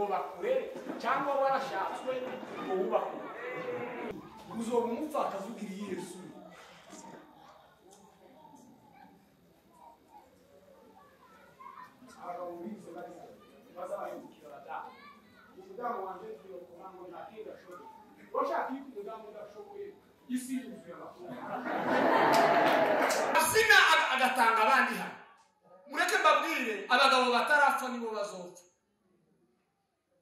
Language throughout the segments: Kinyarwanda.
Ngo bakurere cyangwa warashatswe ngo wubakwe. Uzoba umupfakazi ugira Yesu. Abagabo bize bazabahindukira abadamu. Umudamu wanjye tuyokora ngo nta kindi ashoboye. Washaka iyo umudamu udashoboye isi yuzuye amakuru. Asina agatanga abandi hano. Mureke mbabwire, abagabo batarapfa nibo bazopfa.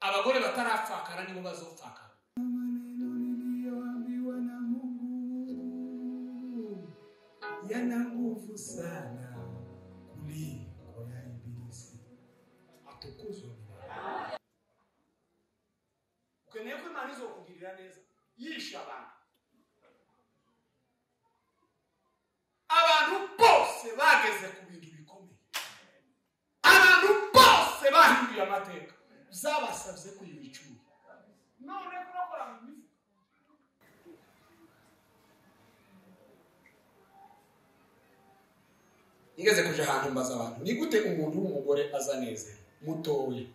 Abagore batarapfakara nibo bazopfakara. Maneno niliyoambiwa na Mungu yana nguvu sana kuliko ya ibilisi. Atukuzwe milele. Ukeneye ko Imana izokugirira neza yishe abantu. Abantu bose bageze ku bintu bikomeye. Abantu bose bahinduye amateka. Zabasabye kuyibicuye. None kurakora mu mifuka. Nigeze kuja ahantu mbaza abantu, ni gute umuntu w'umugore azanezera mutoya,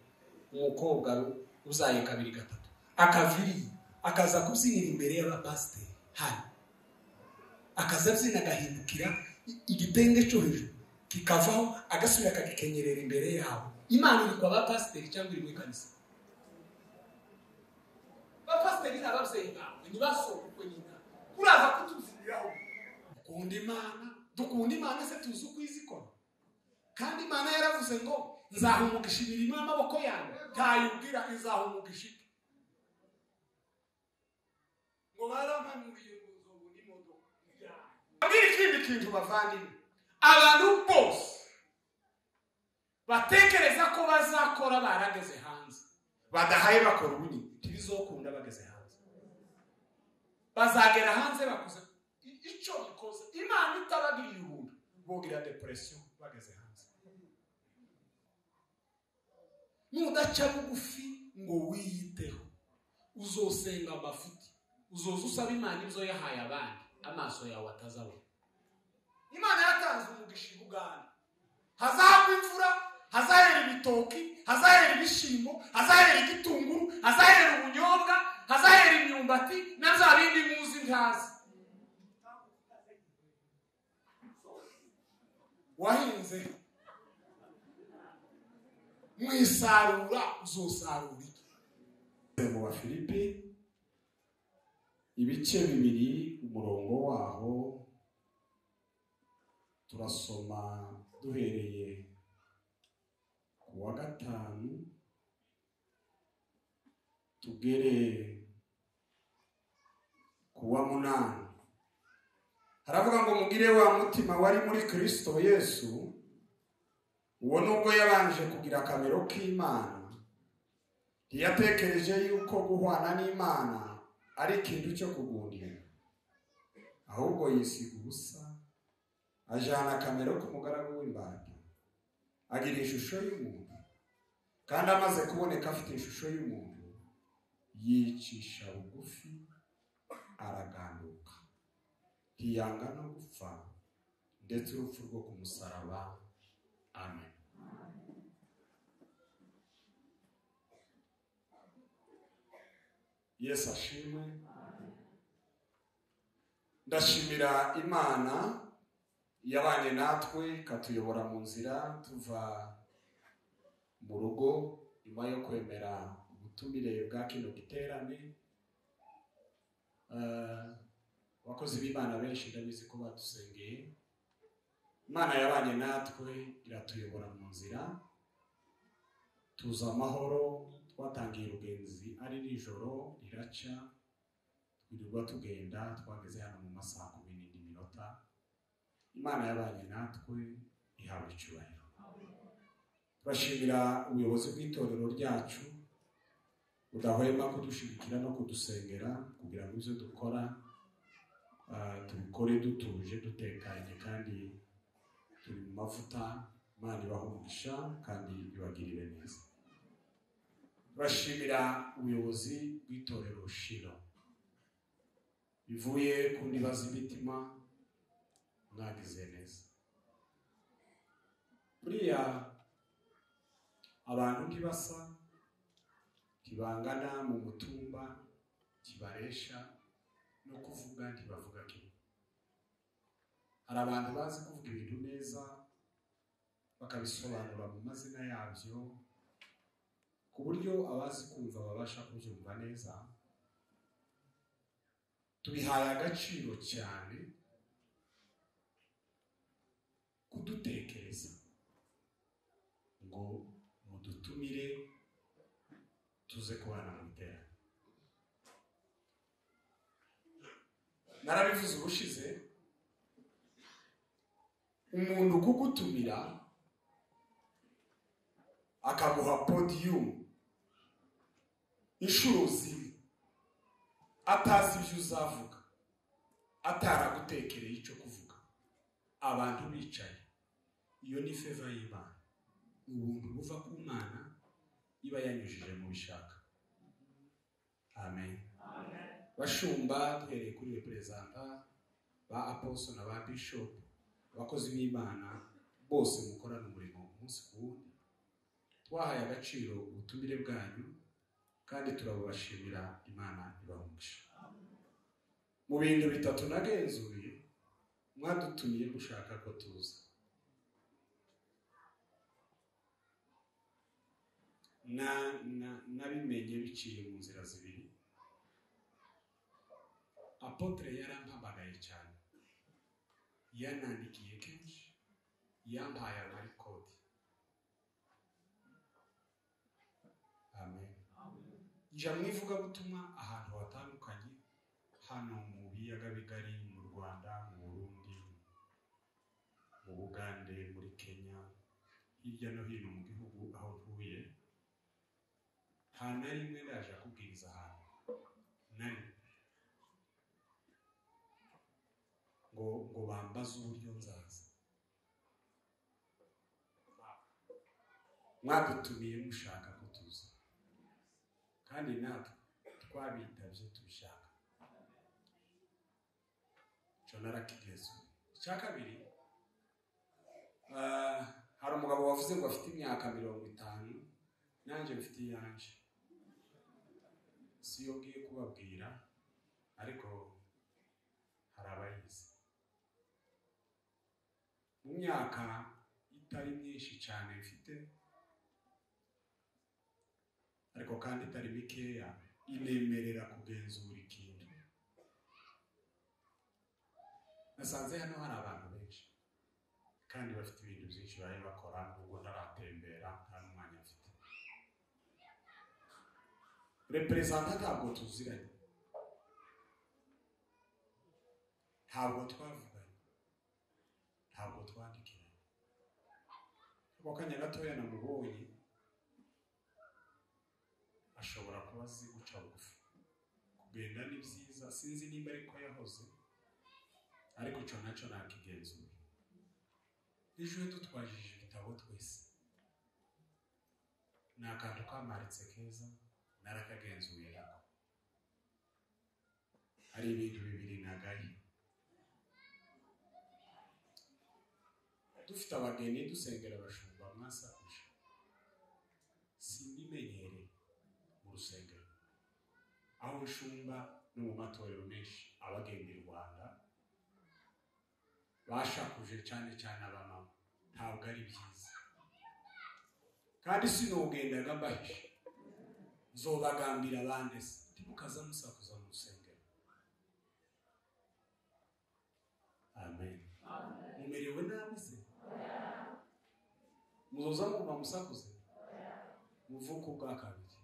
umukobwa uzaye kabiri gatatu, akaviri akaza kubyinira imbere y'abapasiteri hano, akaza abyina agahindukira igitenge cyo hejuru kikavaho agasubira akagikenyerera imbere yabo. Imana iri kwa bapasiteri cyangwa iri mu ikanisa? Bapasiteri ni ababyeyi bawe, ntibasokwe nyina uraza kutubyiniraho. Dukunda Imana, dukunda Imana se tuzi uko izikora. Kandi Imana yaravuze ngo nzaha umugisha imirimo y'amaboko yanyu, ntayibwira izaha umugisha ite? Ngo barampanuriye ngo nzobona imodoka. Mbwira ikindi kintu bavandimwe, abantu bose batekereza ko bazakora barageze hanze, badahaye bakora ubunini, ntibizokunda bageze hanze. Bazagera hanze bakuze icyo bikoze. Imana itabagiriye ubuntu bogira depression bageze hanze. Nudaca bugufi ngo wiyiteho, uzosenga amafuti, uzoza usaba Imana ibyo yahaye abandi, amaso yawe atazabona. Imana yatanze umugisha i Buganda, hazagwa imvura, hazahera ibitoki, hazahera ibishimbo, hazahera igitunguru, hazahera ubunyobwa, hazahera imyumbati na bya bindi muzi ntazi. Wahinze mwisarura uzosarura iki? Mu Bafilipi ibice 2 umurongo waho turasoma duhereye ku wa 5 tugere ku wa 8. Haravuga ngo mugire wa mutima wari muri Kristo Yesu, uwo nubwo yabanje kugira akamero k'Imana, ntiyatekereje yuko guhwana n'Imana ari ikintu cyo kugundira, ahubwo yisiga ubusa, ajana akamero k'umugaragu w'imbata, agira ishusho y'umuntu, kandi amaze kuboneka afite ishusho y'umuntu, yicisha bugufi, araganduka, ntiyanga no gupfa, ndetse urupfu rwo ku musaraba. Amen. Yesu ashimwe. Ndashimira Imana yabanye natwe ikatuyobora mu nzira tuva mu rugo nyuma yo kwemera ubutumire bwa kino giterane. Abakozi b'Imana benshi ndabizi ko badusengeye. Imana yabanye natwe iratuyobora mu nzira, tuza amahoro. Twatangiye urugenzi ari nijoro riraca, twirirwa tugenda, twageze hano mu masaha 10:40. Imana yabanye natwe ihawe icyubahiro. Turashimira ubuyobozi bw'itorero ryacu budahwema kudushigikira no kudusengera kugira ngo ibyo dukora tubikore dutuje dutekanye kandi turi mu mavuta. Imana ibahe umugisha kandi ibagirire neza. Turashimira ubuyobozi bw'itorero Shilo bivuye ku ndiba z'imitima, mwagize neza. Buriya abantu ntibasa, Ntibangana mu mutumba, ntibaresha no kuvuga ntibavuga kimwe. Hari abantu bazi kuvuga ibintu neza bakabisobanura mu mazina yabyo ku buryo abazi kumva babasha kubyumva neza. Tubihaye agaciro cyane kudutekereza ngo mudutumire tuze kubana mu iterambere. Narabivuze ubushize, umuntu kugutumira akaguha podium inshuro zimwe atazi ibyo uzavuga, ataragutekereye icyo kuvuga, abantu bicaye, iyo ni favor y'Imana, ubuntu buva ku Mana iba yanyujije mu bishaka. Amen. Bashumba, duhereye kuri representa ba apostle na ba bishop, abakozi b'Imana bose mukorana umurimo umunsi ku wundi, twahaye agaciro ubutumire bwanyu kandi turabubashimira. Imana ibahungisha. Mu bintu bitatu nagenzuye, mwadutumiye gushaka ko tuza. Nabimenye biciye mu nzira zibiri. Apotre yarampamagaye cyane, yanandikiye kenshi, yampaye amarikodi. Amen. Nja mu ivugabutumwa ahantu hatandukanye, hano mu biyaga bigari, mu Rwanda, mu Burundi, mu Bugande, muri Kenya, hirya no hino mu gihugu aho ntuye. Nta na rimwe ndaje kubwiriza ahantu nari ngo bambaze uburyo nzaza. Mwadutumiye mushaka ko tuza, kandi natwe twabitabye tubishaka. Icyo narakigeze. Icya kabiri, hari umugabo wavuze ngo afite imyaka 50, nanjye mfite iyanjye. Siyo ngiye kubabwira, ariko hari abayizi. Mu myaka itari myinshi cyane mfite, ariko kandi itari mikeya, inemerera kugenzura ikintu. Nasanze hano hari abantu benshi kandi bafite ibintu byinshi bari bakora, nubwo ntaratembera nta n'umwanya mfite. Representa ntabwo tuziranye, ntabwo twavuganye, ntabwo twandikiranye. Ako kanya gatoya namubonye, ashobora kuba azi guca bugufi, kugenda ni byiza, sinzi nimba ariko yahoze, ariko icyo nacyo nakigenzura. Ejo dutwajije ibitabo twese, ni akantu kamaritse keza, narakagenzuye nako. Hari ibintu bibiri nagaye. Dufite abageni dusengera abashumba mwasakuje, simbimenyereye mu rusengero aho nshumba no mu matorero menshi abagenda i Rwanda bashakuje cyane cyane abamama, ntabwo ari byiza. Kandi sinogendaga mbahisha, nzobagambira abandi se, ntimukaza musakuza mu rusengero. Amen. Mumerewe nabi se? Muzoza muguma musakuze? Muvuke ubwa kabiri.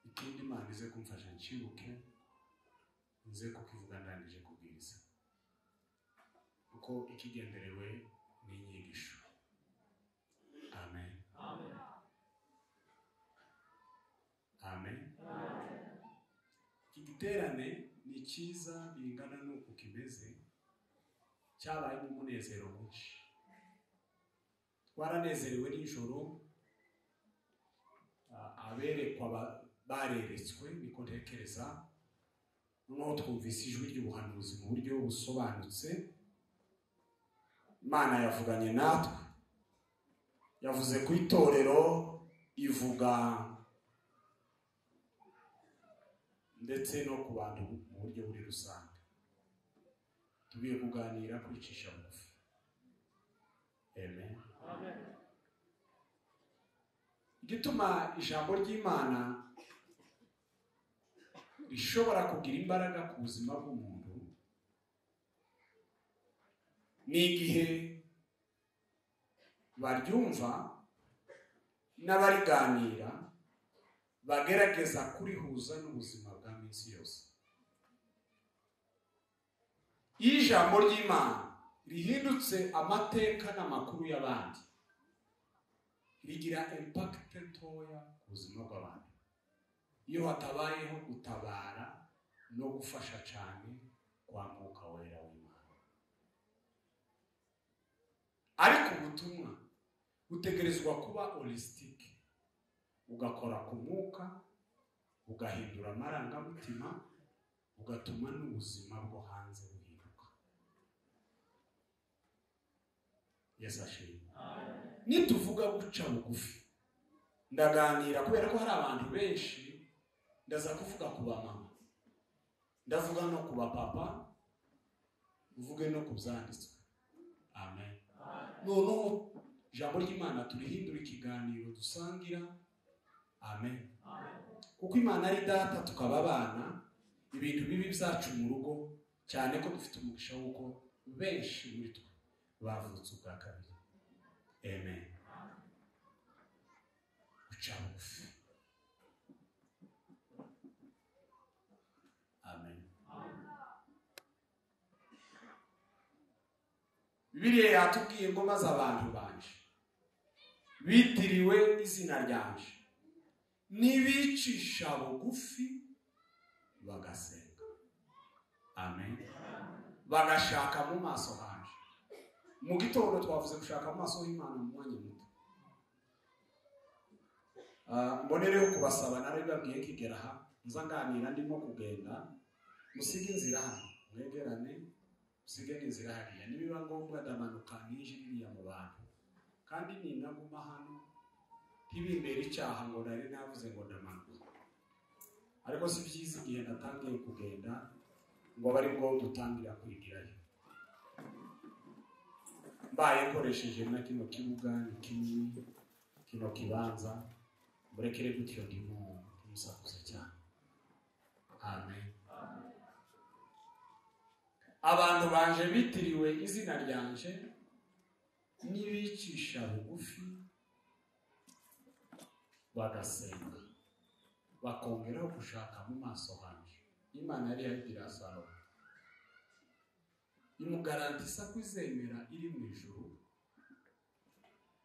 Ikindi Imana ize kumfasha nshibuke, nze kukivuga ndangije kubwiriza, kuko ikigenderewe ni inyigisho. Amen. Amen. Iki giterane ni cyiza bingana n'uko kimeze, cyabayemo umunezero mwinshi. Twaranezerewe nijoro, aberekwa Bareretswe niko ntekereza, noneho twumvise ijwi ry'ubuhanuzi mu buryo busobanutse. Imana yavuganye natwe, yavuze ku itorero, ivuga ndetse no ku bantu mu buryo buri rusange. Tugiye kuganira kwicisha bugufi. Amen. Igituma ijambo ry'Imana rishobora kugira imbaraga ku buzima bw'umuntu ni igihe baryumva n'abariganira bagerageza kurihuza n'ubuzima bwa minsi yose. Iyo ijambo ry'Imana rihindutse amateka n'amakuru y'abandi, rigira impact ntoya ku buzima bw'abantu. Iyo hatabayeho gutabara no gufasha cyane kwa Mwuka Wera w'Imana. Ariko ubutumwa butegerezwa kuba holistic, ugakora ku mwuka, ugahindura amarangamutima, ugatuma n'ubuzima bwo hanze buhinduka. Yesu ashimwe. Nituvuga guca bugufi, ndaganira kubera ko hari abantu benshi. Ndaza kuvuga ku bamama, ndavuga no ku bapapa, mvuge no ku byanditswe. Amen. Noneho ijambo ry'Imana turihindura ikiganiro dusangira. Amen. Kuko Imana ari data tukaba abana, ibintu bibi byacu mu rugo, cyane ko dufite umugisha w'uko benshi muri twe bavutse ubwa kabiri. Amen. Guca bugufi. Amen. Bibiliya yatubwiye ngo maze abantu banje bitiriwe izina ryanje nibicisha bugufi bagasenga. Amen. Bagashaka mu maso hanje. Mu gitondo twavuze gushaka mu maso y'Imana mu mwanya muto. Mbonereho kubasaba, narabibabwiye kigera aha, nza nganira ndimo kugenda, musige inzira hano, mwegerane, musige n'inzira hariya. Nibiba ngombwa ndamanuka ninjiririya mu bantu, kandi ninaguma hano ntibimbere icyaha ngo nari navuze ngo ndamanuka. Ariko si byiza igihe natangiye kugenda ngo bari bwo dutangira kwigirayo. Mbaye nkoresheje na kino kibuga ni kinini, kino kibanza, murekere gutyo ndimo musakuza cyane. Amen. Abantu banje bitiriwe izina ryanje nibicisha bugufi bagasenga, bakongeraho gushaka mu maso hanje. Imana yari yabwira Salomo, imugarantisa kwizemera iri mu ijuru,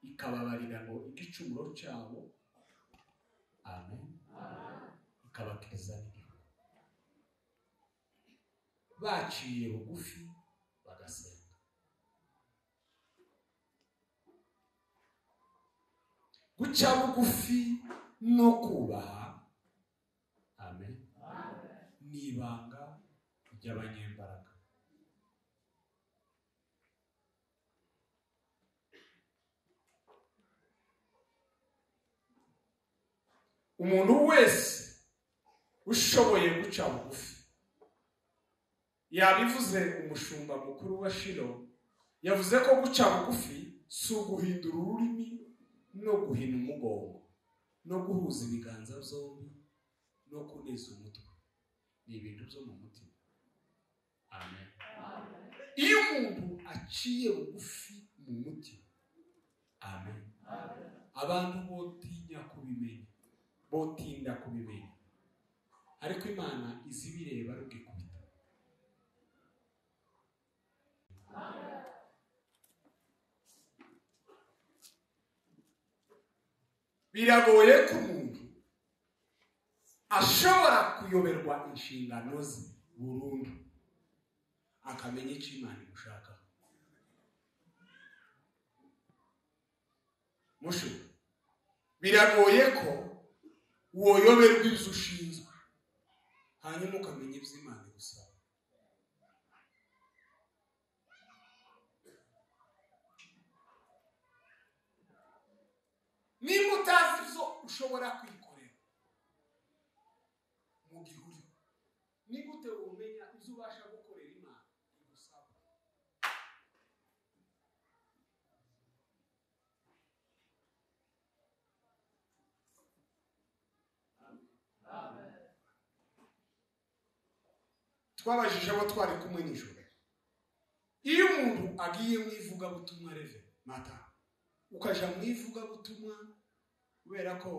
ikababarira ngo igicumuro cyabo. Amen. Ikabakiriza n'igihugu. Baciye bugufi bagasenga. Guca bugufi no kubaha, amen, ni ibanga ry'abanyembaraga. Umuntu wese ushoboye guca bugufi, yabivuze umushumba mukuru wa Shilo, yavuze ko guca bugufi si uguhindura ururimi no guhina umugongo no guhuza ibiganza byombi no kuneza umutwe, ni ibintu byo mu mutima. Amen. Iyo umuntu aciye bugufi mu mutima, amen, abantu botinya kubimenya, botinda kubimenya, ariko Imana izibireba rugikubita. Biragoye ko umuntu ashobora kuyoberwa inshingano ze burundu, akamenya icyo Imana imushaka. Mushu, biragoye ko Woyoberwa ibyo ushinzwe, hanyuma ukamenya ibyo Imana igusaba. Nimba utazi ibyo ushobora kwikorera mu gihe uriho, ni gute umenya ibyo ubasha gukorera Imana igusaba? Twabajije abo twari kumwe nijoro, iyo umuntu agiye mu ivugabutumwa reve mata, ukaja mu ivugabutumwa kubera ko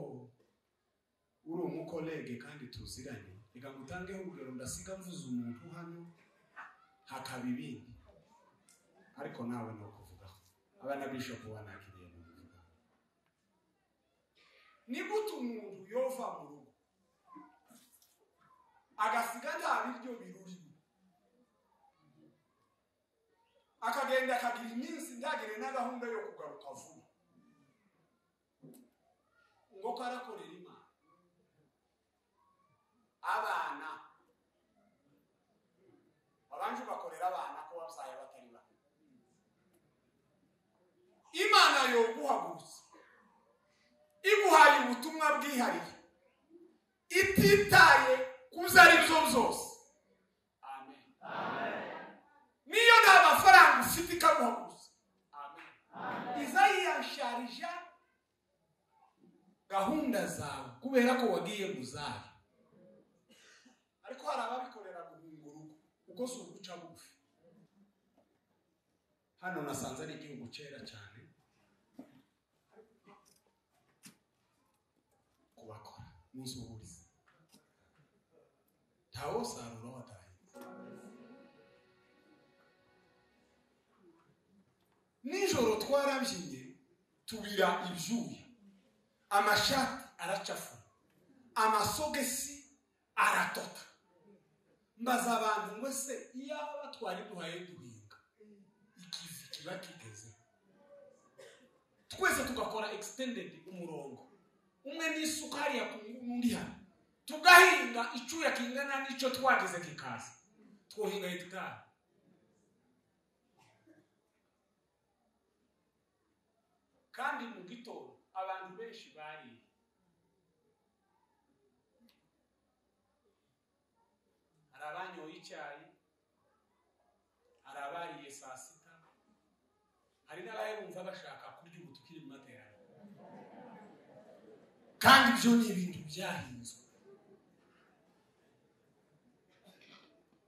uri umukolege kandi tuziranye, reka ngutangeho urugero, ndasiga mvuze umuntu hano hakaba ibindi, ariko nawe ni ukuvugaho abana bishop wanakiriye mu bivuga. Ni gute umuntu yova mu rugo agasiga nta biryo birurimo, akagenda akagira iminsi ntagire na gahunda yo kugaruka vuba, ngo karakorera Imana? Abana babanje ugakorera abana ko wabyaye batari bake, Imana yoguhagurutsa iguhaye ubutumwa bwihariye ititaye kuza ari byo byose. Amen. Niyo nta mafaranga ufite ikaguhagurutsa. Amen. Izayiyasharija gahunda zawe kubera ko wagiye mu zayo. Ariko hari ababikorera guhunga urugo, uko si uguca bugufi. Hano nasanze ari igihugu cyera cyane kubakora munsuhurize, ntawusarura watahinze. Nijoro twarabyinnye tubira ibyuya, amashati aracafura, amasogesi aratota. Mbaza abantu ngo se iyaba twari duhaye duhinga ikivi kiba kigeze, twese tugakora extended umurongo umwe n'isukari ya n'undi hano, tugahinga icyuya kingana n'icyo twagize kikaza, twohinga hegitari. Kandi mu gitondo abantu benshi bariye, hari abanyoye icyayi, hari abariye saa sita, hari n'abayumva bashaka kurya ubu tukiri mu materaniro. Kandi ibyo ni ibintu byahinzwe.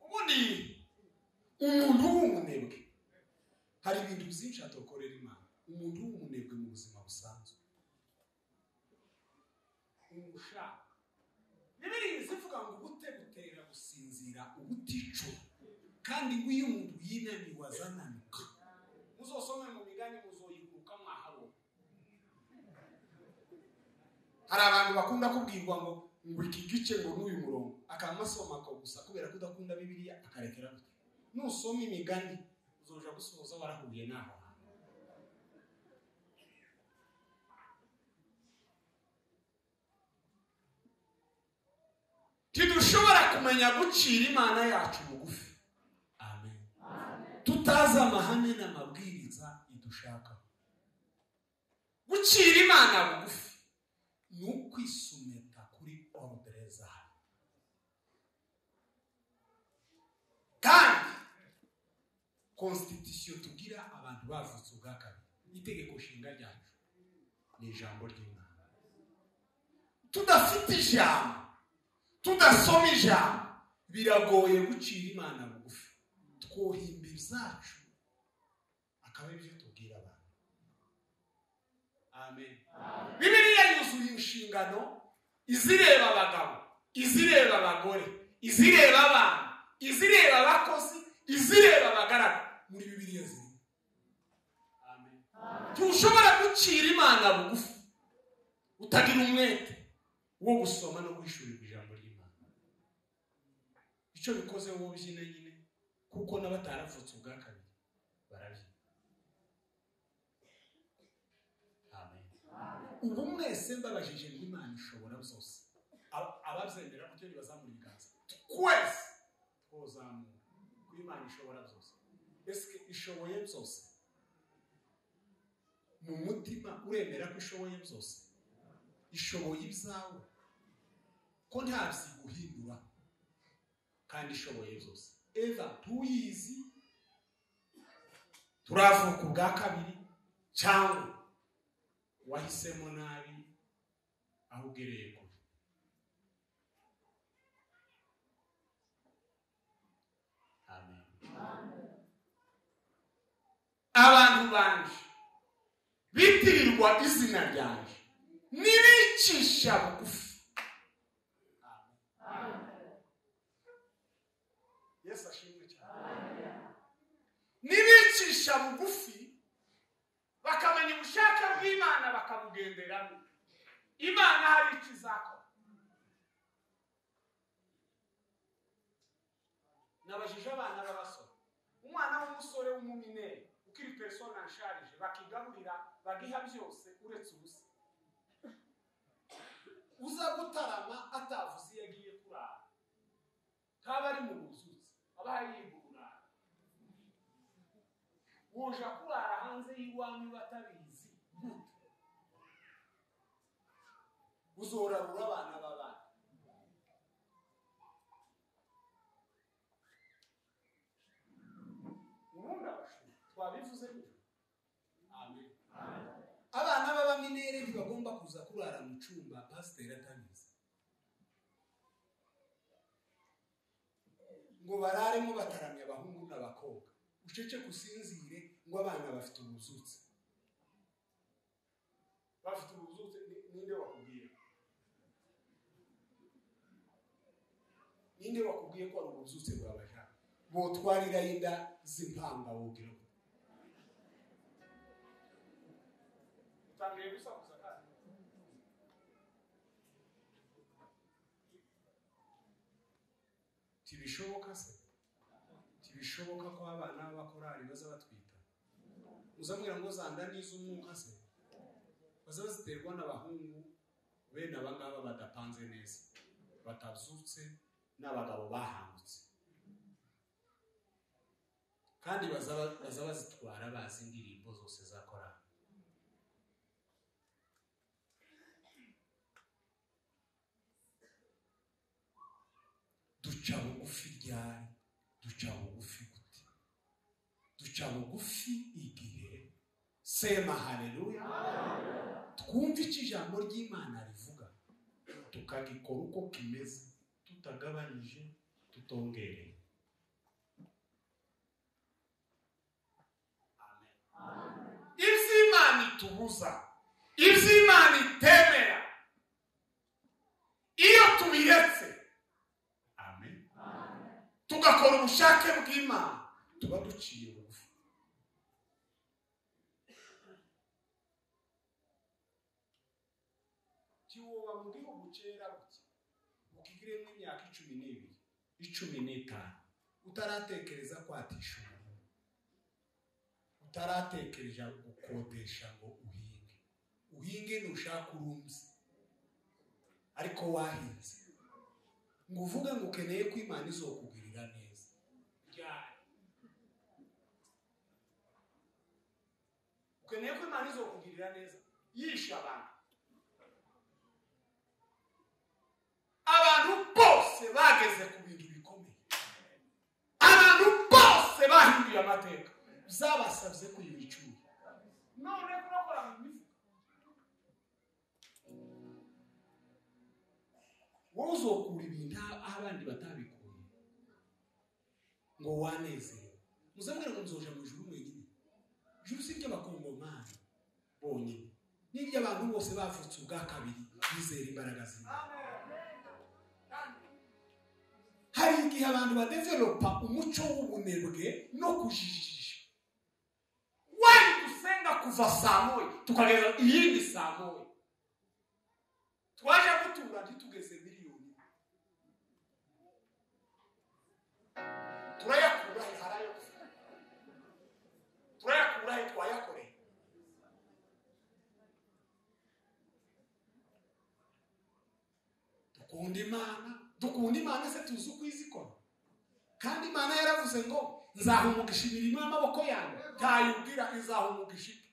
Ubundi umuntu w'umunebwe hari ibintu byinshi atokorera Imana. Umuntu w'umunebwe mu buzima busanzwe, umushaka Bibiliya ivuga ngo ubute butera gusinzira ubuticura, kandi ngo iyo umuntu yinaniwe azananuka. Muzosome mu migani muzoyibuka mwahabona. Hari abantu bakunda kubwirwa ngo iki gice ngo n'uyu murongo, akamasoma ko gusa kubera kudakunda Bibiliya akarekera gute. Nusoma imigani uzoja gusoza warahuye naho. Tidushobora kumenya gucira Imana yacu bugufi. Amen. Tutazi amahame n'amabwiriza idushaka. Gucira Imana bugufi ni ukwisumeta kuri ordre zayo. Kandi constitution tugira abantu bavutse ubwa kabiri, itegeko nshinga ryacu ni ijambo ry'Imana. Tudafite ijambo, tudasoma ijambo, biragoye gucira Imana bugufi. Twohimba ibyacu akaba ibyo tubwira abantu. Amen. Bibiliya yuzuye inshingano izireba abagabo, izireba abagore, izireba abana, izireba abakozi, izireba abagaragu. Muri Bibiliya zirimo. Amen. Tushobora gucira Imana bugufi utagira umwete wo gusoma no guhishurirwa ijambo ry'Imana. Icyo bikoze wowe ubyina nyine, kuko n'abataravutse ubwa kabiri barabyina. Amen. Ubu mwese mbabajije ngo Imana ishobora byose, Ababyemera gutyo ntibazamura ibiganza. Twese twozamura ko Imana ishobora byose. Ese ishoboye byose? Mu mutima uremera ko ishoboye byose? Ishoboye ibyawe ko ntabyiguhindura kandi ishoboye byose. Eva tuyizi turavuka ubwa kabiri cyangwa wahisemo nabi aho ugereye kure. Amen. Abantu banje bitirirwa izina ryanje nibicisha bugufi. Yesu ashimwe cyane. Nibicisha bugufi bakamenya ubushake bw'Imana bakabugenderamo, Imana hari icyo izakora. Nabajije abana b'abasore, umwana w'umusore w'umumineri ukiri persona nsharije bakigaburira bagiha byose uretse ubusa, uza gutarama atavuze iyo agiye kurara, kaba ari mu buzutse aba yigurara, woja kurara hanze y'iwanyu batabizi gute? Uzorarura abana b'abana. Ubundi abashuri twabivuze gutyo. Amen. Abana b'abaminere ntibagomba kuza kurara mu cyumba pasiteri atabizi, ngo bararemo bataramye abahungu n'abakobwa, ucece kusinzire ngo abana bafite ubuzutse. Bafite ubuzutse ninde wakubwiye? Ninde wakubwiye ko ari ubuzutse bw'abajana? Botwarira inda z'impanga wogira. Utangiye gusakuza kandi. Tibishoboka se? Tibishoboka ko abana b'abakorari baza batwita? Uzamwira ngo zanda n'iz'umwuka se? Baza baziterwa n'abahungu bene abangaba badapanze neza, batabyutse, n'abagabo bahangutse, kandi baza bazitwara bazi indirimbo zose za korali. Duca bugufi ryari? Duca bugufi gute? Duca bugufi igihe sema haleluya, twumva icyo ijambo ry'Imana rivuga tukagikora uko kimeze, tutagabanyije, tutongereye. Amen. Ibyo Imana itubuza, ibyo Imana itemera, iyo tubiretse, amen, tugakora ubushake bw'Imana, tuba duciye bugufi. Kiwoba mu gihugu cyera buke ukigiremo imyaka 12, 15 utaratekereza kwatisha umurimo, utaratekereza gukodesha ngo uhinge, uhinge nushaka urumze, ariko wahinze ngo uvuge ngo ukeneye ko Imana izokugirira neza. Ukeneye ko Imana izokugirira neza yisha abantu. Abantu bose bageze ku bintu bikomeye, abantu bose bahinduye amateka, zabasabye kuyibicuye. None kurakora mu mifuka, wowe uzokura ibintu aho abandi batabikuye ngo wanezerewe. Muzamwira ngo nzoja mu ijuru mwenyine. Ijuru si iry'abakongomani bonyine, n'iry'abantu bose bavutse ubwa kabiri bizera imbaraga z'Imana. Hari igihe abantu badevelopa umuco w'ubunebwe no kujijisha. Wari dusenga kuva saa moya tukageza iyindi saa moya, twaje gutura ntitugeze miliyoni, turayakura he? Harayo turayakura he? Twayakoreye. Dukunda Imana, dukunda Imana se tuzi uko izikora. Kandi Imana yaravuze ngo nzaha umugisha imirimo y'amaboko yanyu, ntayubwira izaha umugisha ite?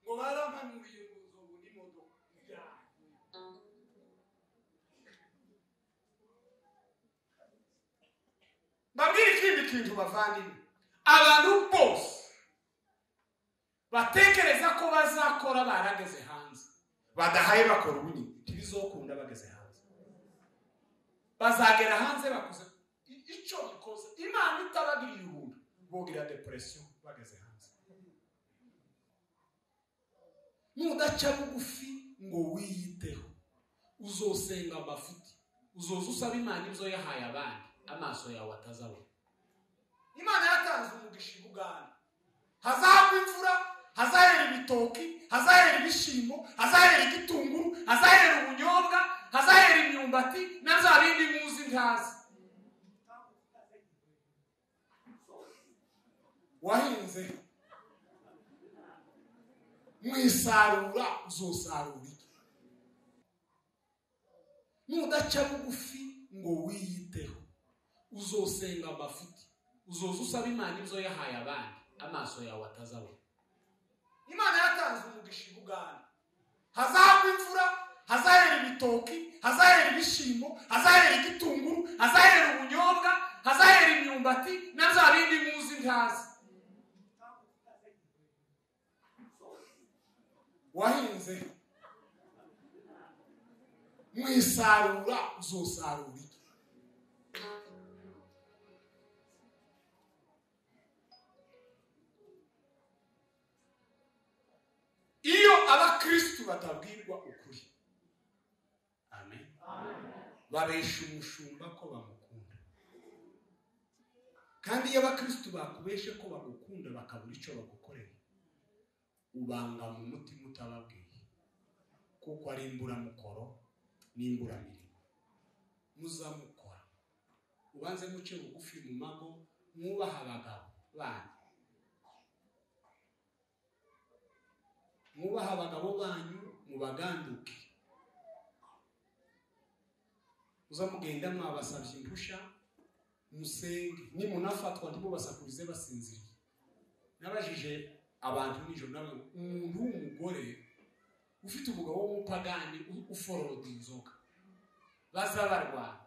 Ngo barampanuriye ngo nzobona imodoka. Mbabwire ikindi kintu bavandimwe, abantu bose batekereza ko bazakora barageze hanze, badahaye bakora ubunyine, ntibizokunda bageze hanze. Bazagera hanze bakuze icyo bikoze. Imana itabagiriye ubuntu, bogira depression bageze hanze. Nudaca bugufi ngo wiyiteho, uzosenga amafuti, uzoza usaba Imana ibyo yahaye abandi, amaso yawe atazabona. Imana yatanze umugisha i Buganda, hazagwa imvura, hazahera ibitoki, hazahera ibishimbo, hazahera igitunguru, hazahera ubunyobwa, hazahera imyumbati na bya bindi muzi ntazi. Wahinze mu isarura, uzosarura iki? Nudaca bugufi ngo wiyiteho, uzosenga amafuti, uzoza usaba Imana ibyo yahaye abandi, amaso yawe atazabona. Imana yatanze umugisha i Buganda, hazagwa imvura, hazahera ibitoki, hazahera ibishimbo, hazahera igitunguru, hazahera ubunyobwa, hazahera imyumbati na bya bindi muzi ntazi. Wahinze mu isarura, uzosarura iki? Iyo abakristu batabwirwa ukuri, amen, babesha umushumba ko bamukunda. Kandi iyo abakristu bakubeshe ko bagukunda bakabura icyo bagukorera, ubanga mu mutima utababwiye, kuko ari imburamukoro n'imburamirigo. Muzamukora, ubanze muce bugufi mu mago, mwubaha abagabo banyu, mwubaha abagabo banyu, mubaganduke. Muzamugenda mwabasabye impusha, musenge, nimunafatwa ntimubasakurize basinziriye. Nabajije abantu nijoro, nawe umuntu w'umugore ufite umugabo w'umupagani uforoda inzoga bazabarwana,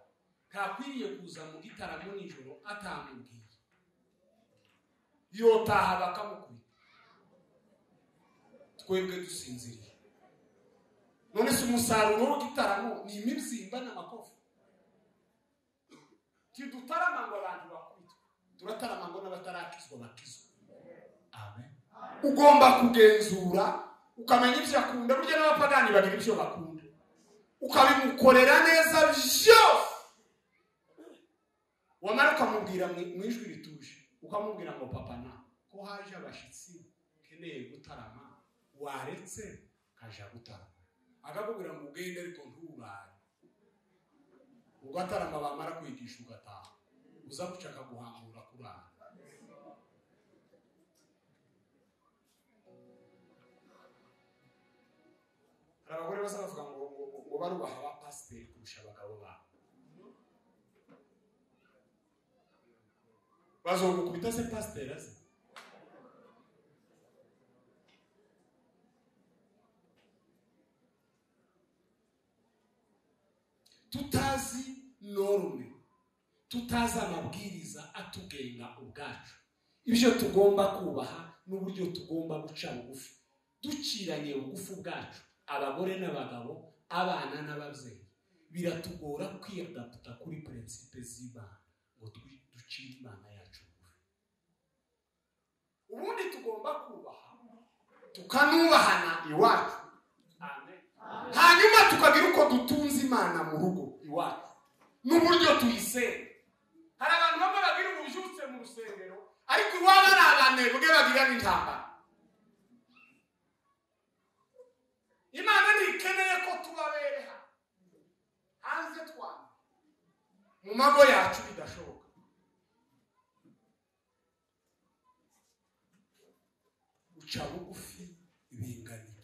ntakwiriye kuza mu gitaramo nijoro atamubwiye, yotaha bakamukubita, twebwe dusinziriye. None se umusaruro w'igitaramo ni imibyimba n'amakofi? Tidutarama ngo abantu bakubitwe, turatarama ngo n'abatarakizwa bakizwe. Amen. Ugomba kugenzura ukamenya ibyo akunda. Burya n'abapagani bagira ibyo bakunda, ukabimukorera neza byose. Wamara ukamubwira mu ijwi rituje, ukamubwira ngo papa na ko haje abashyitsi keneye gutarama, waretse kaja gutarama. Akakubwira ngo ugende ariko nturare. Ugatarama, bamara kwigisha ugataha, uza gushaka guhangura kurara. Hari abagore basa bavuga ngo barubaha abapasiteri kurusha abagabo babo. Bazogukubita se pasiteri aze? Tutazi norme, tutazi amabwiriza atugenga ubwacu, ibyo tugomba kubaha n'uburyo tugomba guca bugufi, duciranye bugufi ubwacu, abagore n'abagabo, abana n'ababyeyi, biratugora kwiyadaputa kuri principe z'Imana ngo ducire Imana yacu bugufi. Ubundi tugomba kubaha, tukanubahana iwacu. Amen. Hanyuma tukagira uko dutunze Imana mu rugo iwacu n'uburyo tuyisenga. Hari abantu bamwe bagira ububyutse mu rusengero, ariko iwabo ari abanebwe bagira n'intambara. Imana ntikeneye ko tubabereha hanze twana, mu mago yacu bidashoboka. Uca bugufi binganiye.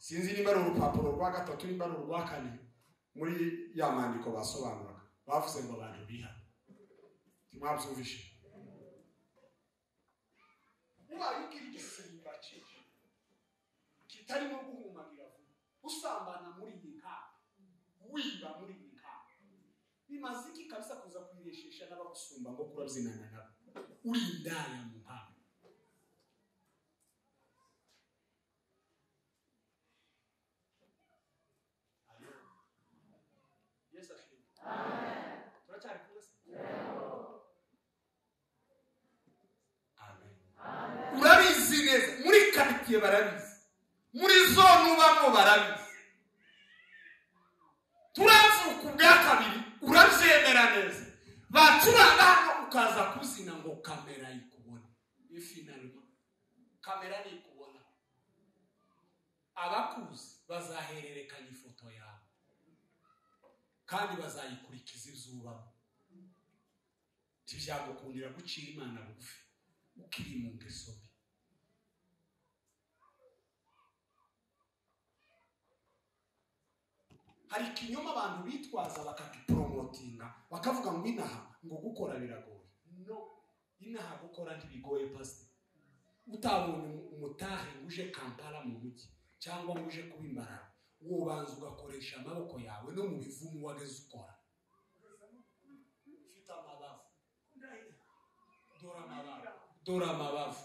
Sinzi nimba ari urupapuro rwa gatatu, nimba ari urwa kane, muri ya mandiko basobanuraga bavuze ngo abantu bihane. Ntimwabyumvishe? Ubaye ugira igisimba cyinshi kitarimo guhumagira vuba, usambana muri iyi nkambi, wiba muri iyi nkambi, bimaze iki kabisa kuza kwireshesha n'abagusumba ngo kurabyinana nabo, uri indaya mu nkambi? Yesu ashimwe. Turacyari kumwe se? Amen. Urabizi neza, muri quartier barabizi, muri zone ubamo barabizi. Turavuka ubwa kabiri, urabyemera neza. Bacuranga hano ukaza kuzina ngo kamera ikubona. Finalement kamera nikubona, abakuzi bazahererekanya ifoto yawe kandi bazayikurikiza izubamo. Ntibyagukundira gucira Imana bugufi ukiri mu ngeso mbi. Hari ikinyoma abantu bitwaza bakagipromotinga, bakavuga ngo inaha ngo gukora biragoye. No, inaha gukora ntibigoye pastor. Utabonye umutahe ngo uje Kampala mu mujyi cyangwa ngo uje kuba Imbarara, wobanza ugakoresha amaboko yawe no mu bivumu wageze ukora. Ufite amabavu, dore amabavu, dore amabavu.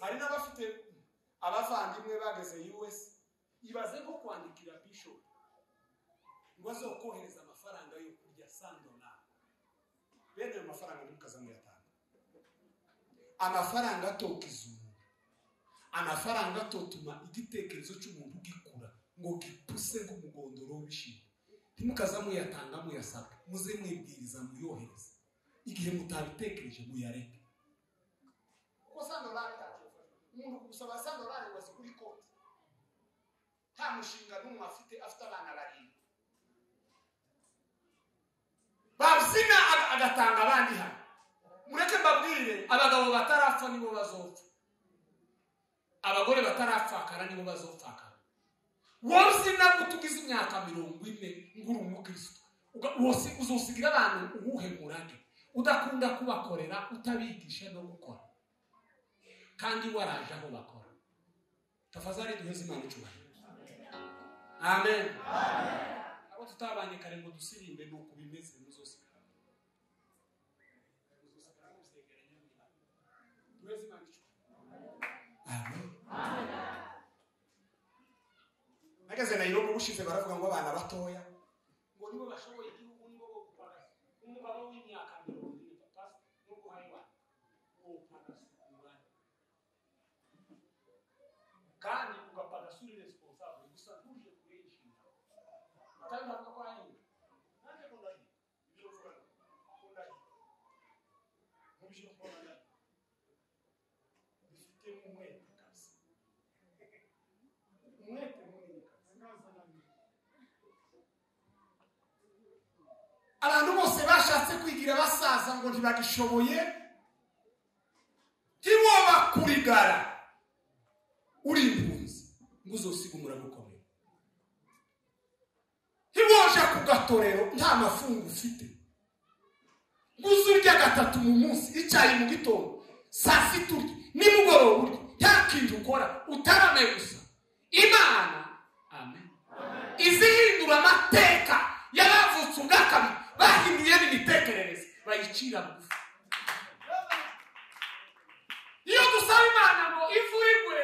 Hari n'abafite abavandimwe bageze US, ibaze nko kwandikira bishop ngo azokohereza amafaranga yo kurya $100. Bene ayo mafaranga ntimukazamuyatanga. Amafaranga atokiza umuntu, amafaranga atotuma igitekerezo cy'umuntu gikura ngo gipuse nk'umugondoro w'ibishimbo. Ntimukazamuyatanga muyasabwe, muze mwibwiriza muyohereze. Igihe mutabitekereje muyareke. Kuko $100 umuntu gusaba $100 ngo azigure ikoti, nta mushinga n'umwe afite, afite abana barindwi. Babyina agatanga abandi hano. Mureke mbabwire, abagabo batarapfa nibo bazopfa, abagore batarapfakara nibo bazopfakara. Wobyina utugize imyaka 40 nguri umukristo, uzosigira abantu uwuhe murage udakunda kubakorera, utabigisha no gukora, kandi waraje aho bakora. Tafadhali duheze Imana icyubahiro. Amen. Abo tutabanye kare ngo dusirimbe nuko bimeze, muzosigara. Duheze Imana icyubahiro. Amen. Nageze Nairobi ubushize baravuga ngo abana batoya ngo nibo bashoboye igihugu, nibo bo gupagasa. Umugabo w'imyaka 40 papa n'ubwo hayiwa wo pagasa kandi ugapagasa uri responsable gusa ntuje kure y'inshingano. Atari ndavuga ko ahinga, nanjye ko ndahinga, ibyo uvuga ko ndahinga, mubyo mbona ndahinga, bifitemo umwete kabisa, umwete munini kabisa. Abantu bose bashatse kwigira basaza ngo ntibagishoboye, ntiwoba kurigara uri impunzi ngo uzosiga umurage ukomeye. Ntiwoja ku gatorero nta mafungo ufite, ngo uzurya gatatu mu munsi, icyayi mu gitondo, saa sita urye, nimugoroba urye, nta kintu ukora, utarame gusa. Imana, amen, izihindura amateka y'abavutse ubwa kabiri, bahinduye n'imitekerereze, bayicira bugufi. Iyo dusaba Imana ngo imvura igwe,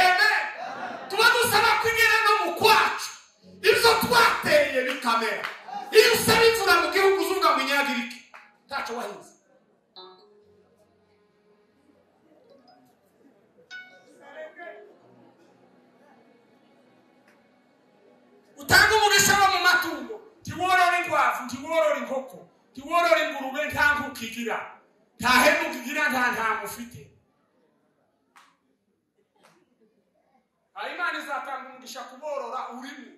amen, tuba dusaba ko igera no mu kwacu, ibyo twateye bikamera. Iyo usaba imvura mu gihugu uzuvuga ngo inyagirike, ntacyo wahinze. Utanga umugisha wo mu matungo, ntiworora inkwavu, ntiworora inkoko, ntiworora ingurube, nta nkoko igira, nta hene ukigira, nta ntama ufite. Imana izatanga umugisha kuborora urimo.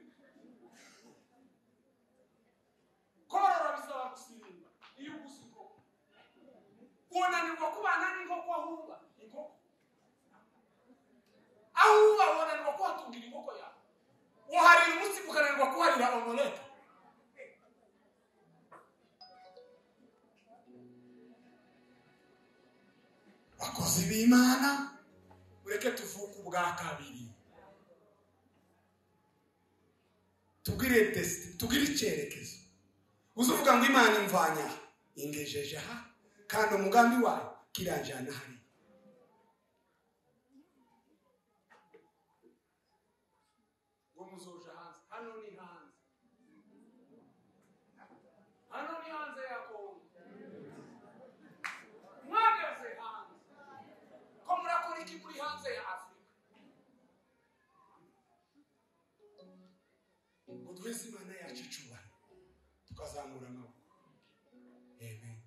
Aho uba wananirwa kuhatungira inkoko yawe, uharira umutsima ukananirwa kuharira omelette. Bakozi b'Imana, ureke tuvuke ubwa kabiri, tugire test, tugire icyerekezo. Uzuvuga ngo Imana imvanya ingejeje aha, kandi umugambi wayo kiranjana hari. Ngo muzoja hanze, hano ni hanze, hano ni hanze ya Kongo. Mwageze hanze ko murakora iki muri hanze ya Afurika? Ngo duheze Imana yacu icubahiro, tukazamura amaboko. Amen.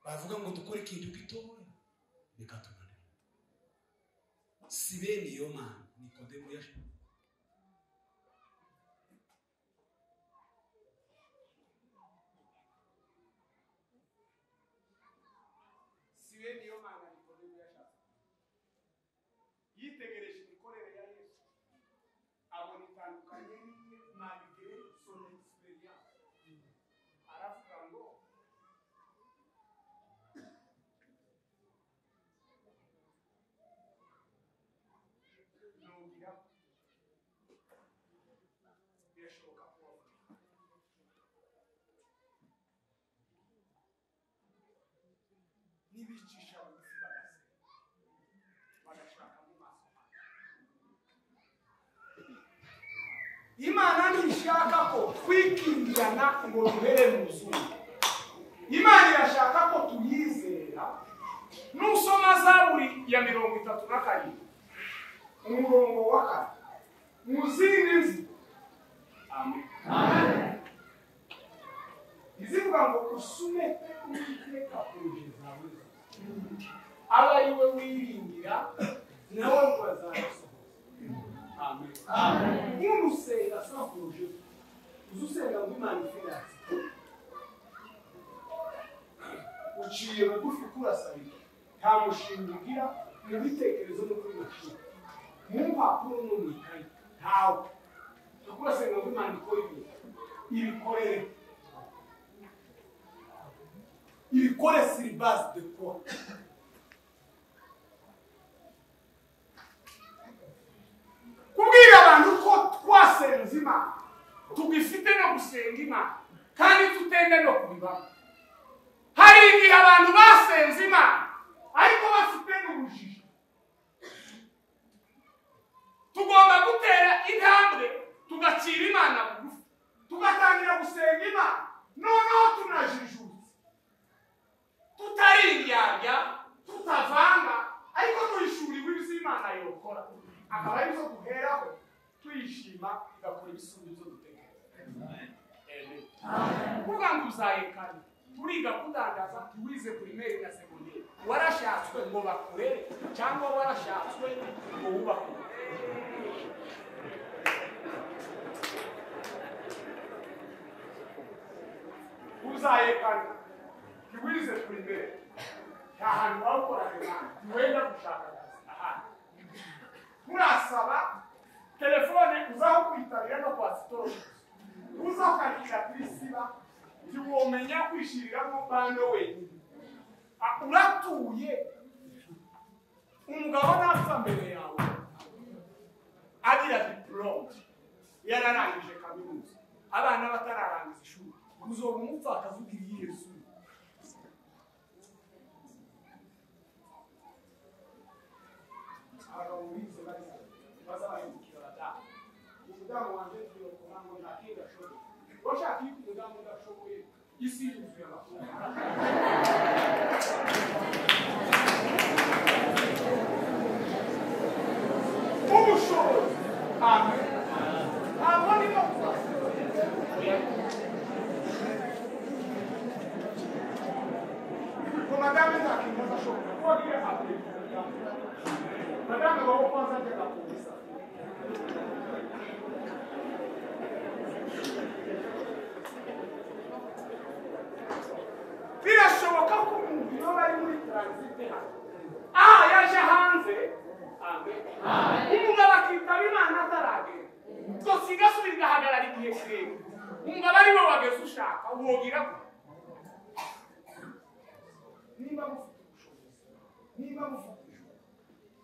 Bavuga ngo dukore ikintu gitoya bikatunanira. Si bene iyo Mana Nikodemu yaje. Si bene iyo Mana Nikodemu yashatse. Yitegereje imikorere ya Yesu, abona itandukanye n'iye malgré son expérience. Aravuga ngo nugira birashoboka ko nibicisha bugufi bagasenga bagashaka mu maso hanjye. Imana ntishaka ko twikingirana ngo duhere mu zuba. Imana irashaka ko tuyizera. Nusoma Zaburi ya 37 umurongo wa 4, mu zindi nzu. Amen. Amen. Izivuga ngo usumete Uwiteka proje zawe zose, aba ari we wiringira nawe ngo azasohoza. Amen. Amen. Unusenga sans projet, uzusenga ngo Imana ifinanse, uciye bugufi kurasabira, nta mushinga ugira mu bitekerezo no kuri mashini, mu mpapuro no mu ikayi, ntawe. Tukurasenga ngo Imana ikore ibintu, ibikorere, ibikore sur base de quoi? Kubwira abantu ko twasenze Imana, tugifite no gusenga Imana, kandi tutende no kubibamo. Hari igihe abantu basenze Imana ariko bafite n'ubujiji. Tugomba gutera intambwe tugacira Imana bugufi, tugatangira gusenga Imana noneho tunajijutse, tutari indyarya, tutavanga, ariko duhishuriwe ibyo Imana yokora, akaba arizo duheraho tuyishima, igakora ibisubizo dutekereza. Kuvuga ngo uzayekane, turiga kudandaza, ntiwize primaire na secondaire, warashatswe ngo bakurere cyangwa warashatswe ngo wubake. Uzayekane, ntiwize primaire, nta hantu wawukorana Imana, ntiwenda gushaka akazi ahandi. Murasaba telefone uzaho kwitabira no kwa sitoro, uzaho karikiratirisiba, ntiwomenya kwishiriramo bando wenyine. Uratuye umugabo napfa mbere yawe agira diplome, yararangije kaminuza, abana batararangiza ishuri, uzoba umupfakazi ugira Yesu. Abagabo bize bazabahindukira abadamu. Umudamu wanjye tuyokora ngo nta kindi ashoboye. Washaka iyo umudamu udashoboye, isi yuzuye amakuru. Ubushobozi. Amen. Ntabwo ndimo kubaza. Ngo madame nta kintu azashobora kuba agiye apurika. Madame wawe kwanza ajya kubusa. Wogira niba mufite ubushobozi, niba mufite ijuru.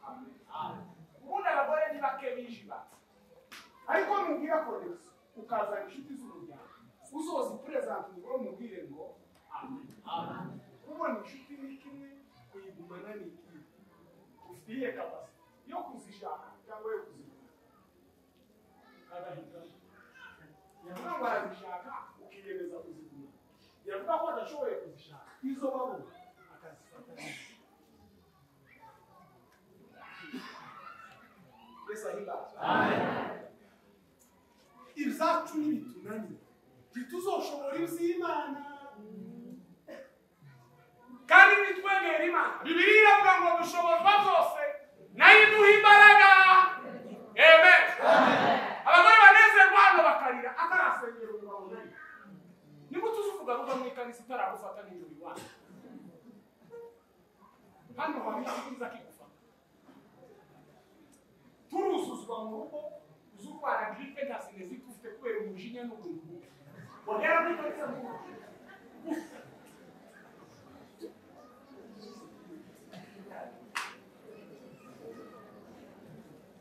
Amen. Ubundi abagore ni bake bijiba, ariko nubwira connection ukazana inshuti z'umuryango, uzozi present umugore umubwire ngo amen. Amen. Kubona inshuti ni kimwe, kuyigumana ni ikindi. Ufite iyihe capacity yo kuzishaka cyangwa yo kuzigumana? Agahitamo. Yavuga ngo arazishaka ukiyemeza kuzigumana, yavuga ko adashoboye kuzishaka izo babona akazifata neza. Yesu ahimbazwe. Amen. Ibyacu nibitunanira ntituzoshobora iby'Imana, kandi nitwegera Imana. Bibiliya iravuga ngo dushobozwa byose nayo iduha imbaraga. Amen. Abagore banezerwa hano bakarira atarasengera umugabo nayo. Nigute uzuvuga ruva mu ikanisa itaragufata nijoro iwacu? Hano hari ikiza kigufata. Turuzuzwa mu rugo, uzurwara grippe nta sinezite ufite kubera umujinya n'ubuntu. Wagera muri kanisa mu rugo.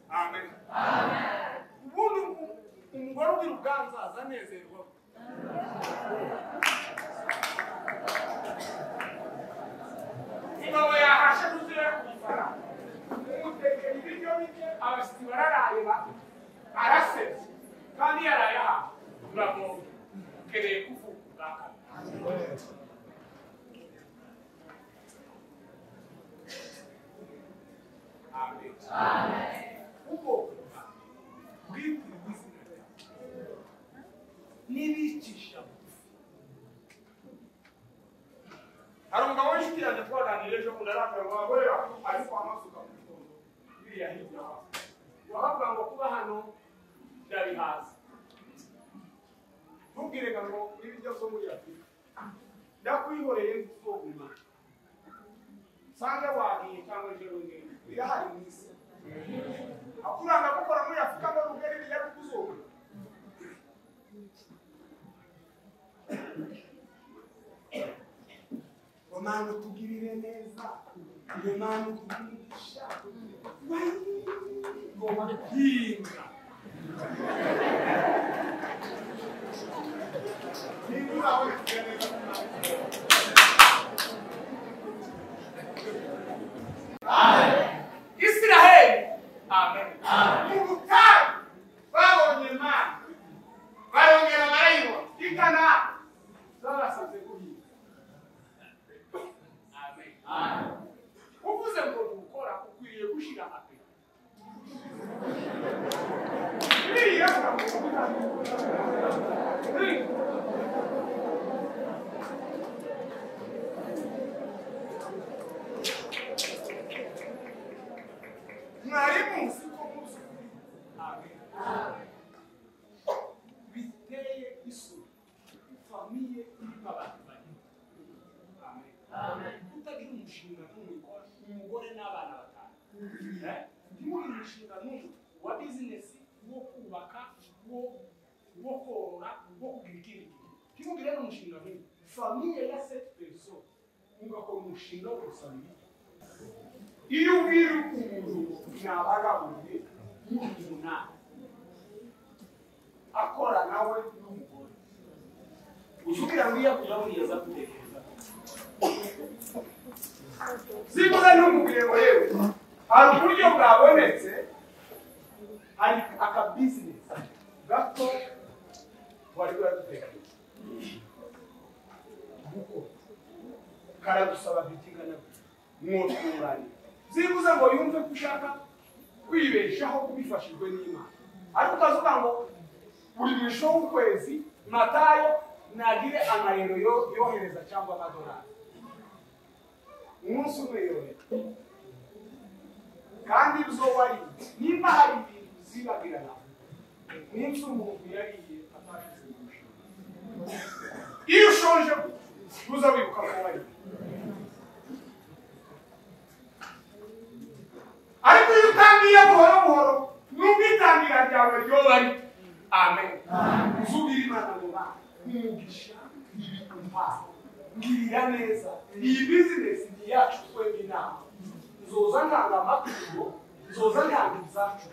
Amen. Amen. Ubundi umugore ugira ubwanza azanezerwa. Umugabo yahashe kuzira kubifara, umutekera ibiryo bike, abashyitsi bararaye arasetse kandi yaraye aha. Uragowe, ukeneye kuvuka ubwa kabiri. Amen. Amen. Ubwoko bwitiriwe izina ryawe n'ibicisha bugufi. Hari umugabo w'inshuti yanjye twaganiriye ejo bundi, arambwira ngo abagore ariko amasuka mu gitondo biriya hirya hasi, wahavuga ngo kuba hano ndabihaza. Ntubwire ngo n'ibiryo byo muri Afurika ndakwihoreye ntuzoguma nsange wagiye cyangwa ejo bundi birahari mu isi. Akuranga gukora muri Afurika ngo rugere biriya kuzoguma. Ngo Mana utugirire neza, ngo Mana utugurisha, ngo bahinga. Nibura we kugira neza. Amen. Israheli. Amen. Mu butayu babonye Imana, barongera barayibona. I Kanani babasabye guhinga. Amen. Uvuze ngo gukora ukwiriye gushira ape. Biriya mwari muzi ko muzi ukuri. Amen. Biteye isoni famille irimo abantu babiri. Amen. Kutagira umushinga n'umwe ukora, umugore n'abana batanu. Ntimugire umushinga n'umwe wa bizinesi, wo kubaka, wo korora, wo kugira ikindi kintu. Ntimugire n'umushinga n'umwe. Famille ya sept personnes mugakora umushinga wo gusaba ibiryo. Iyo ubwira umuntu nabagaburiye muri umunani akora nawe n'umugore, uzugira ngo iyo akugaburiye aza gutekereza. Sibuze ntumubwire ngo yewe hari uburyo bwabonetse, hari aka bizinesi gato wari uradutekereza gukora, karagusaba bitingana mwotwunganira. Zibuze ngo yumve ko ushaka kwibeshaho kubifashijwe n'Imana, ariko ukazuga ngo buri mwisho w'ukwezi Matayo nagire amayero yohereza cyangwa amadolari umunsi umwe yohereza, kandi ibyo wariye nimba hari ibintu zibagirana n'ibyo umuntu yariye atashyize mu mushinga. Iyo ushonje ntuza wibuka ko wariye, ariko iyo utangiye buhoro buhoro nubwo itangira ryawe ryoba rito. Amen. Uzubwira Imana ngo Mana umugisha ibintu Ngirira neza. Iyi business ni yacu twembi nawe. Nzoza ntanga amaturo, nzoza ntanga izacu,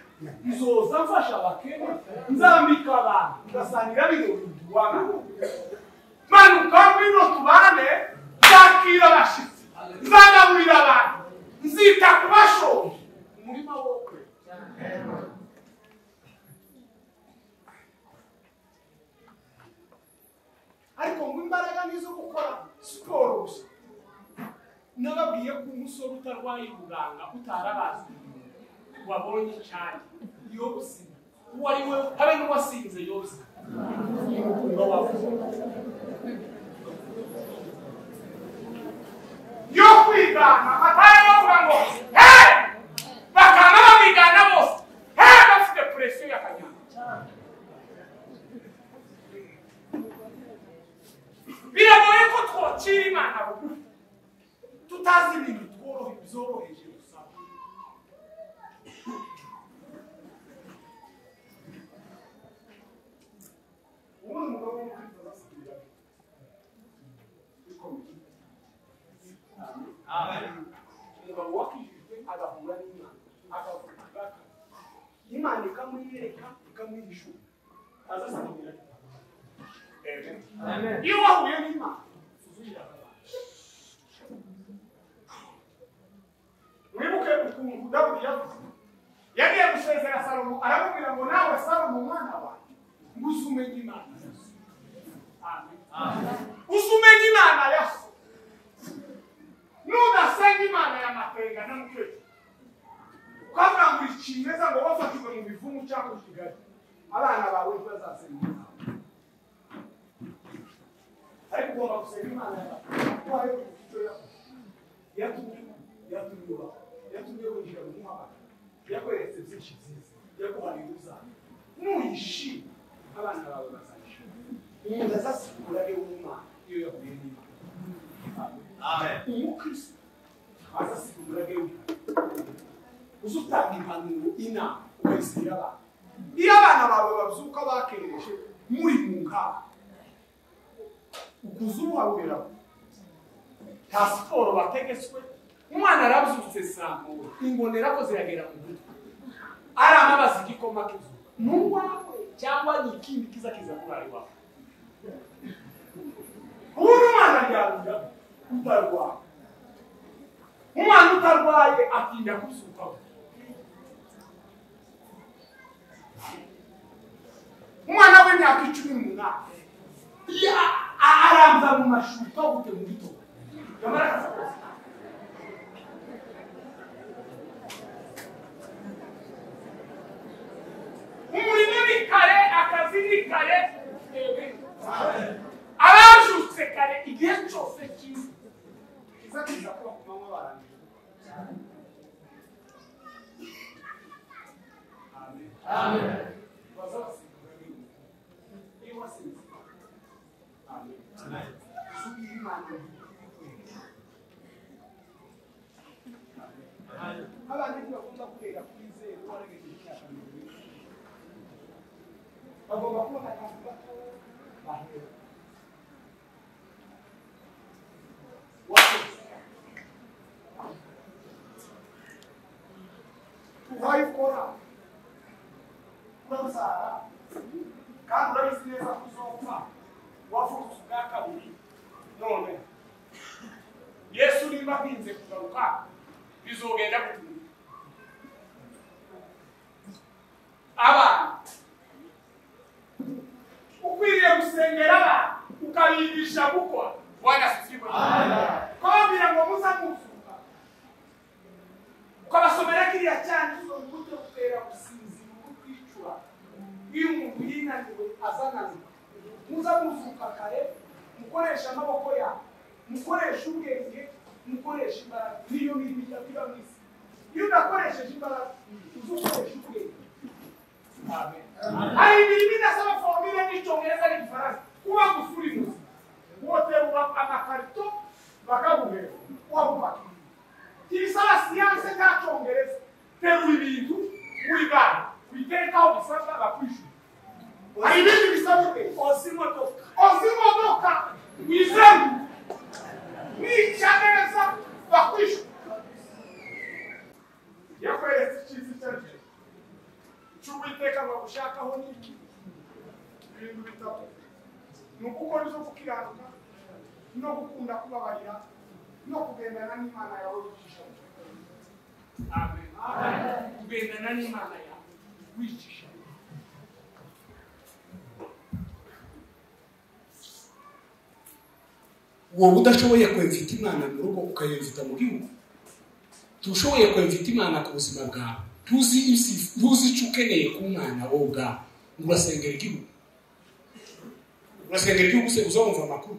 nzoza mfasha abakene, nzambika abantu, ngasangira bino bintu wana. Manuka ngwino tubane, nzakira abashitsi, nzagaburira abantu, nzita ku bashonje. Umurima wokwe. Ariko ngo imbaraga nizo gukora siporo gusa. Nababwiye ko umusore utarwaye ubuganga utarabazwe wabonye cyane yose uwo ari we habe n'uwasinze yose yo kwigana Matayo bavuga ngo he bakaba bamwigana bose he bafite presiyo y'akanyama. Biragoye ko twocira Imana bugufi tutazi ibintu byoroheje gusaba. Ubundi umugabo w'umukristo azasubira bikomeye. Umugabo wakijijwe agahura n'Imana akavuga ubwaka, Imana ikamwiyereka ikamwihishura, azasubira. Amen. Iyo wahuye n'Imana uzurira. Mwibuke ukuntu Dawudi yavuze, yagiye gusezera Salomo aramubwira ngo nawe Salomo mwana wanjye ngo uzumenye Imana ya so. Amen. Uzumenye Imana ya so. Nudasenga Imana ya Matenga na Mukecuru ukavuga ngo ikimeza ngo wafatirwe mu bivumu cyangwa Kigali, abana bawe ntibazasenga Imana. Ariko ugomba gusenga Imana ya kuko hariho icyo yakoze, yatumye ubaho, yatumye winjira mu muhamagaro, yakweretse byinshi byiza, yaguhaye urubyaro. Nuyishima abana bawe bazayishima. Umuntu azasigura ari w'Imana iyo yahuye n'Imana. Amen. Umukristo azasigura ari w'Imana. Uzutanga impanuro, inama ukayisigira abana. Iyo abana bawe babyuka bakereje muri mu nkaba, ukuza ubuhaberaho, nta siporo bategetswe. Umwana arabyutse saa moya, imbonera ko ziragera mu gutwi, aramabaza igikoma k'izuba n'uwawe cyangwa ni ikindi kiza kiza kurara iwawe. Ubundi umwana aryamira utarwaye, umwana utarwaye atinda kuzukaho. Umwana w'imyaka 18 aramva mu mashuka gute mu gitondo yamara akaza. Umurimo ni kare, akazi ni kare, abajutse kare igihe cyose cyiza kiza kiza kuba ku manywa barangije. Amen. Bazabasigura niba wasinze. Amen. Subira Imana. Abana ntibagomba guhera kuri zeru warengeje imyaka 40. Bagomba kubona akantu gato bahera. Wakoze urayikora, urabyara kandi urabizi neza ko uzopfa, wavutse ubwa kabiri. None Yesu nimba atinze kugaruka bizogenda gute? Abana ukwiriye gusengera abana ukabigisha gukora. Bwana asifiwe. Ukababwira ngo muzamuzuka, ukabasomera kiriya cyanditswe uburyo butera gusinzira, ukwicura. Iyo umuntu yinaniwe azananirwa. Muzamuzuka kare, mukoresha amaboko yawe, mukoresha ubwenge, mukoresha imbaraga. Niyo mirimo itatu iba mu isi. Iyo udakoresheje imbaraga uzukoresha ubwenge. Amen. Hari imirimo idasaba formule n'icyongereza n'igifaransa, kuba gusa uri muzima woterura amakarito bakaguhera wabubaka. Ibisaba siyanse nta cyongereza, terura ibintu muri gare ubiterekaho bisabwa bakwishyura. Hari ibindi bisaba ubwenge. Oza imodoka, oza imodoka wizenguruke. Uwiteka ngo agushakaho ni iki? Ibintu bitatu. Ni ugukora ibyo gukiranuka, no gukunda kubabarira, no kugendana n'Imana yawe wicisha bugufi. Amen. Kugendana n'Imana yawe wicisha bugufi. Wowe udashoboye kwemvita Imana mu rugo ukayemvita mu gihugu, tushoboye kwemvita Imana ku buzima bwawe, tuzi icyo ukeneye ku mwana wowe ubwawe, ngo urasengera igihugu. Urasengera igihugu se uzumva amakuru,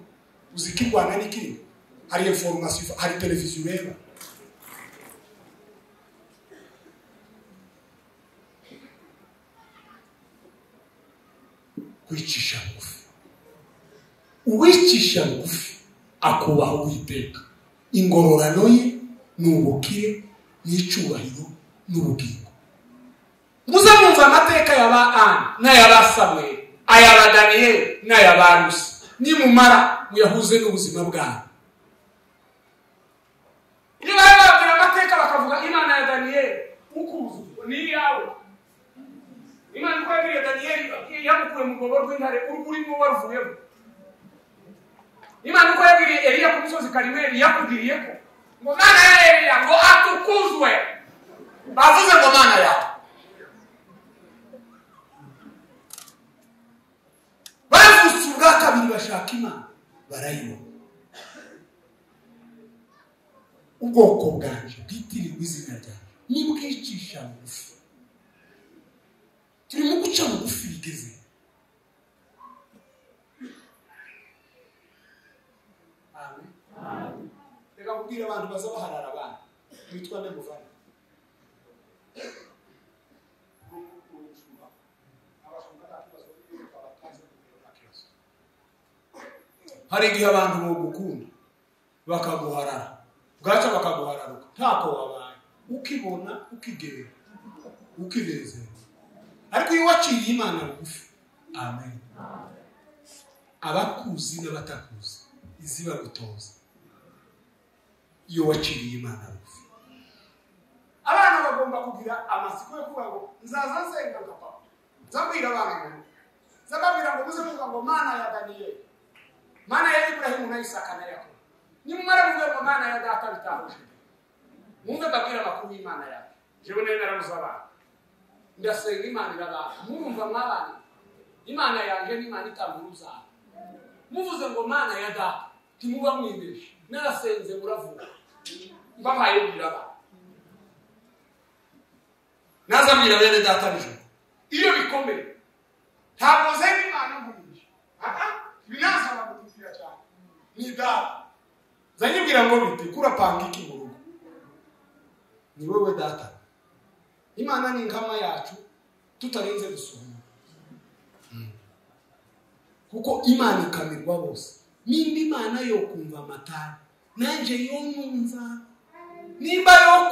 uzi ko i Rwanda n'ikindi, hari information, hari televiziyo ureba. Kwicisha bugufi. Uwicisha bugufi akubaha Uwiteka, ingororano ye ni ubukire n'icyubahiro n'ubugingo. Muze mwumva amateka ya ba Ana n'aya ba Samweli, aya ba Daniyeli n'aya ba Rusi, nimumara muyahuze n'ubuzima bwabo. Iyo bari babwira amateka bakavuga Imana ya Daniyeli ukuzu ni iyawe. Imana uko yabwiye Daniyeli yamukuye mu rwobo rw'intare urimo waruvuyemo. Imana uko yabwiye Eliya ku musozi Karimeli yakugiriye ko ngo Mana ya Eliya ngo atukuzwe, bavuze ngo Mana yawe. Bavutse ubwa kabiri bashaka Imana barayibona. Ubwoko bwanje bwitirirwa izina ryawe nibwicisha bugufi. Turimo guca bugufi bigeze. Amen. Reka kubwira abantu baza baharara abana witwa nde muvana? Hari igihe abantu bogukunda bakaguharara, bwaca bakaguhararuka, ntako wabaye, ukibona ukigera ukinezerwa. Ariko iyo waciriye Imana bugufi, amen, abakuzi n'abatakuzi izibagutoza. Iyo waciriye Imana bugufi, abana bagomba kugira amatsiko yo kuvuga ngo nzaza nsenga nka papa, nzabwira abana ngo nzababwira ngo muze muvuga ngo Mana ya Daniyeli, Mana ya Ibrahimu na Isaka na Yakobo. Nimumara muvuge ngo Mana ya data bitahuje, mwumve mbabwira amakuru y'Imana yawe. Jewe nari narabuze abana, ndasenga Imana irabana, murumva mwabana Imana yanjye ni Imana itanga urubyaro. Muvuze ngo Mana ya data ntimuba mwibeshe, narasenze muravuga mbabaye biraba. Nazabwira bene data nijoro iyo bikomeye ntabwo nsenga Imana nkumisha, binasaba gutitira cyane ni data. Nzanyibwira ngo bite kurapanga iki mu rugo, ni wowe data. Imana ni inkama yacu tutarinze gusuhura, kuko Imana ikamirwa bose. Nimba Imana yo kumva amatayo, nanje yo numva. Nimba yo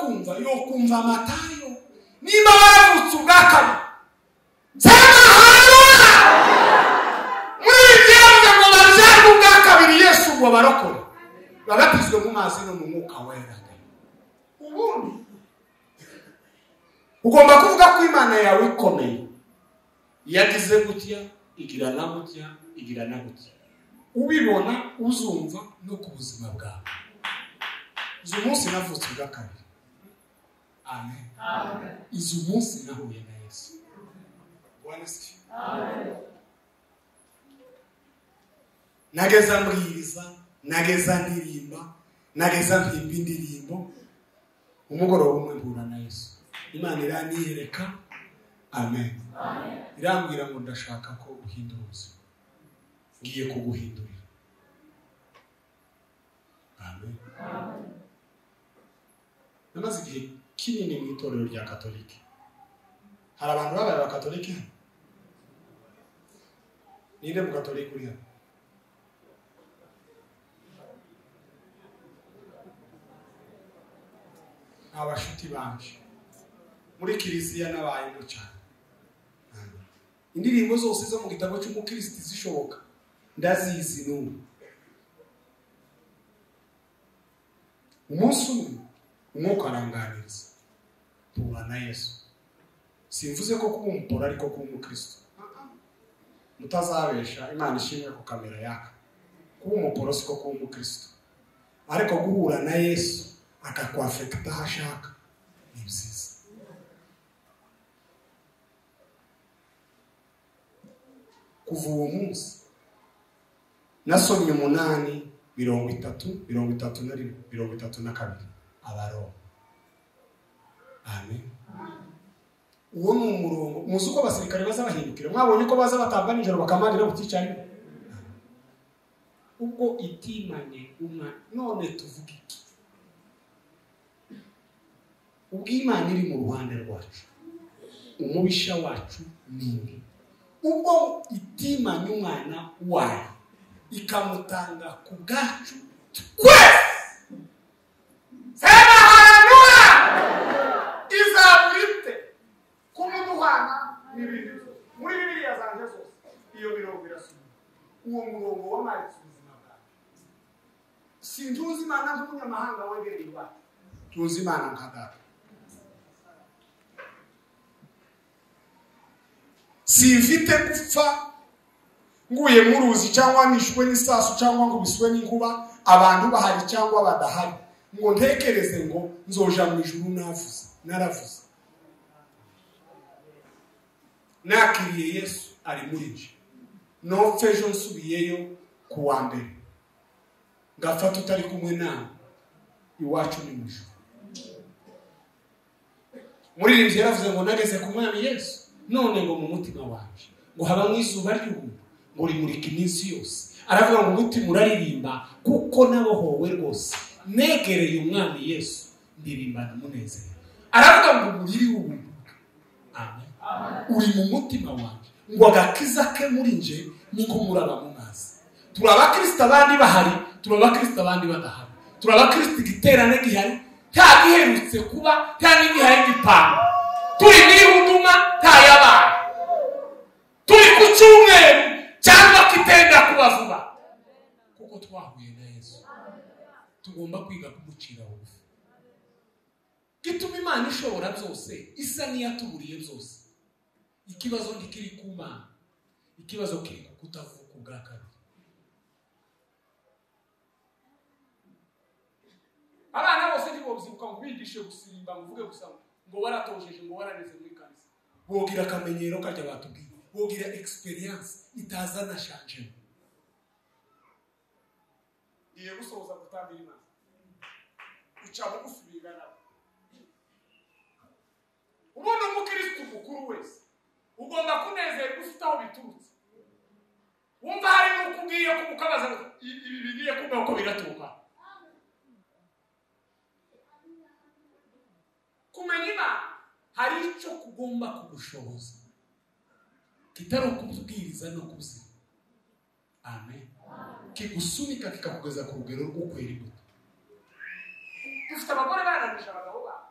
kumva amatayo, nimba baravutse ubwa kabiri, sema haleluya. Muri ibyo ngo babyarwe ubwa kabiri, Yesu ngo barokore, babatizwe mu mazi no mu mwuka wera. Ubundi ugomba kuvuga ko Imana yawe ikomeye, yagize gutya, igira na gutya, igira na gutya. Ubibona uzumva no ku buzima bwawe. Izo munsi navutse ubwa kabiri, amen. Izo munsi nahuye na Yesu. Bwana asifiwe. Amen. Nageza mbwiriza, nageza ndirimba, nageza mpimba indirimbo, umugoroba umwe mpura na Yesu. Imana iranyereka, amen. Irambwira ngo ndashaka ko uhindura ubuzima, ngiye kuguhindurira. Amen. Namaze igihe kinini mu itorero rya Katolike. Hari abantu babaye abakatolike? Ninde mu Katolike uri hano? Abashuti banje muri kiliziya nabayemo cyane. Indirimbo zose zo mu gitabo cy'umukristo zishoboka ndazizi n'ubu. Umunsi umwe umwuka aranganiriza mpura na Yesu, Simvuze ko kuba umuporo ariko kuba umukristo. Mutazabesha, Imana ishimwe ku kamera yaka. Kuba umuporo siko kuba umukristo. Ariko guhura na Yesu akakwafekta aho ashaka ni byiza. Kuva uwo munsi nasomye 8 30 31 32 Abaroma. Amen. Uwo ni umurongo. Muzi uko abasirikare baza bahindukira. Mwabonye ko baza batamba nijoro bakamanira buticari. Ubwo itimanye umwa none tuvuga iki? Ubwo Imana iri mu ruhande rwacu, umubisha wacu ninde? Ubwo itimanye umwana wayo ikamutanga ku bwacu twese. Sema haleluya! Izabwite kumuduhana n'ibindi byose. Muri Bibiliya zanje zose iyo mirongo irasubira. Uwo murongo wamaritse ubuzima bwawe. Sintuzi Imana nk'umunyamahanga wegereye iwacu, tuzi Imana nka data. Simfite gupfa nguye muruzi cyangwa nishwe n'isasu cyangwa ngo biswe n'inkuba, abantu bahari cyangwa badahari, ngo ntekereze ngo nzoja mu ijuru navuze, naravuze. Nakiriye Yesu ari muri nje. Nopfe ejo nsubiyeyo ku wa mbere, ngapfa tutari kumwe nawe, iwacu ni mu ijuru. Muririmbyi yaravuze ngo nageze ku mwami Yesu, none ngo mu mutima wanje ngo haba nk'izuba ry'ubuntu, ngo rimurika iminsi yose. Aravuga ngo umutima uraririmba kuko nabohowe rwose, negereye umwami Yesu ndirimbana umunezero. Aravuga ngo umuriri w'ubuntu, amen, uri mu mutima wanje, ngo agakiza ke muri nje ni nk'umuraba mu mazi. Turi abakristo abandi bahari, turi abakristo abandi badahari, turi abakristo igiterane gihari, nta giherutse kuba, nta n'igihari gipanga. Turi n'ihuduma nta yabaye, turi ku cyumweru cyangwa kitenda kuba vuba, kuko twahuye na Yesu. Tugomba kwiga kumucira bugufi. Gituma Imana ishobora byose isa n'iyatuburiye byose. Ikibazo ntikiri ku Mana, ikibazo kiri ku kutavuka ubwa kabiri. Abana bose ntibobyibuka ngo bigishe gusimba, ngo uvuge gusa ngo waratojeje, ngo waraneze muri kanisa. Bogira akamenyero kajya batubwiye, bogira experience itazana changement. Ngiye gusohoza gutambira Imana, uca bugufi bingana. Ubundi umukristo mukuru wese ugomba kunezerwa ufite aho biturutse. Wumva hari n'uko ugiye kumukabaza ibi bigiye kumva uko biraturuka. Kumenya Imana hari icyo kugomba kugushoboza kitari ukubwiriza no kuzira. Amen. Kigusunika kikakugeza ku rugero rwo kwera imbuto. Dufite abagore bananije abagabo babo.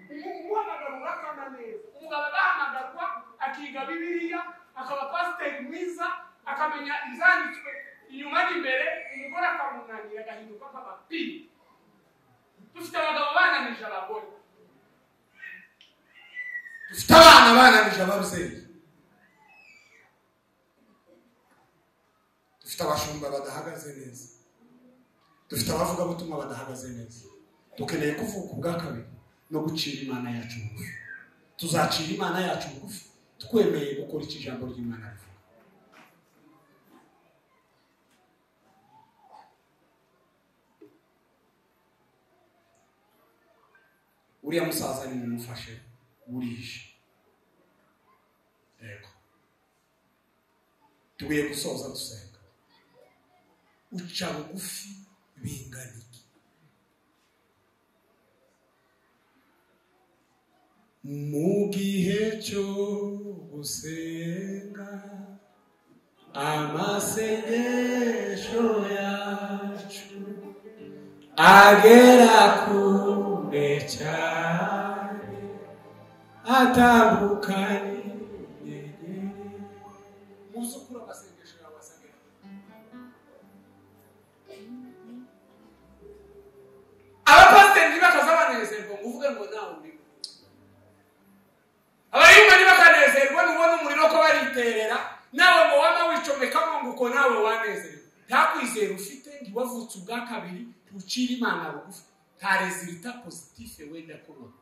Umuhamagaro urakama neza, umugabo agahamagarwa akiga Bibiliya, akaba pasiteri mwiza, akamenya ibyanditswe inyuma n'imbere, umugore akamunanira agahinduka nk'amapiri. Dufite abagabo bananije abagore, dufite abana bananije ababyeyi, dufite abashumba badahagaze neza, dufite abavugabutumwa badahagaze neza. Dukeneye kuvuka ubwa kabiri no gucira Imana yacu bugufi. Tuzacira Imana yacu bugufi twemeye gukora icyo ijambo ry'Imana rivuga. Uriya musaza ni mumufashe burije. Yego, tugiye gusoza dusenga. Uca bugufi bingana iki? Mu gihe cyo gusenga amasengesho yacu agera kure cyane, atandukanye inyenyeri. Muzukuru amasengesho yawe asagera. Abapasiteri ntibakaza banezerwa ngo uvuge ngo nawe urimo. Abayumva ntibakaza Nuko nawe wanezerewe. Nta kwizera ufite, ntiwavutse ubwa kabiri, ntucira Imana bugufi. Nta résultat positif wenda kubona.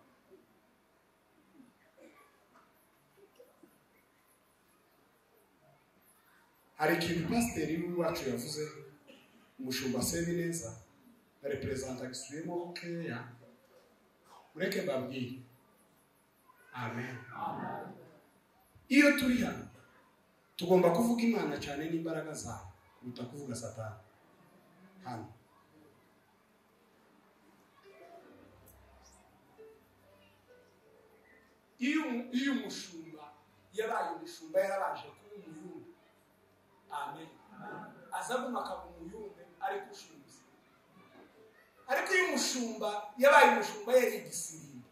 Hari ikintu pasiteri w'iwacu yavuze, umushumba Sebineza na reperezanta gisubiyemo keya, mureke mbabwire. Amen. Iyo turi hano tugomba kuvuga Imana cyane n'imbaraga zayo kuruta kuvuga Satani. Hano iyo umushumba yabaye umushumba yarabanje kuba umuyumbe. Amen. Azaguma akaba umuyumbe ariko ushinze. Ariko iyo umushumba yabaye umushumba yari igisirimba,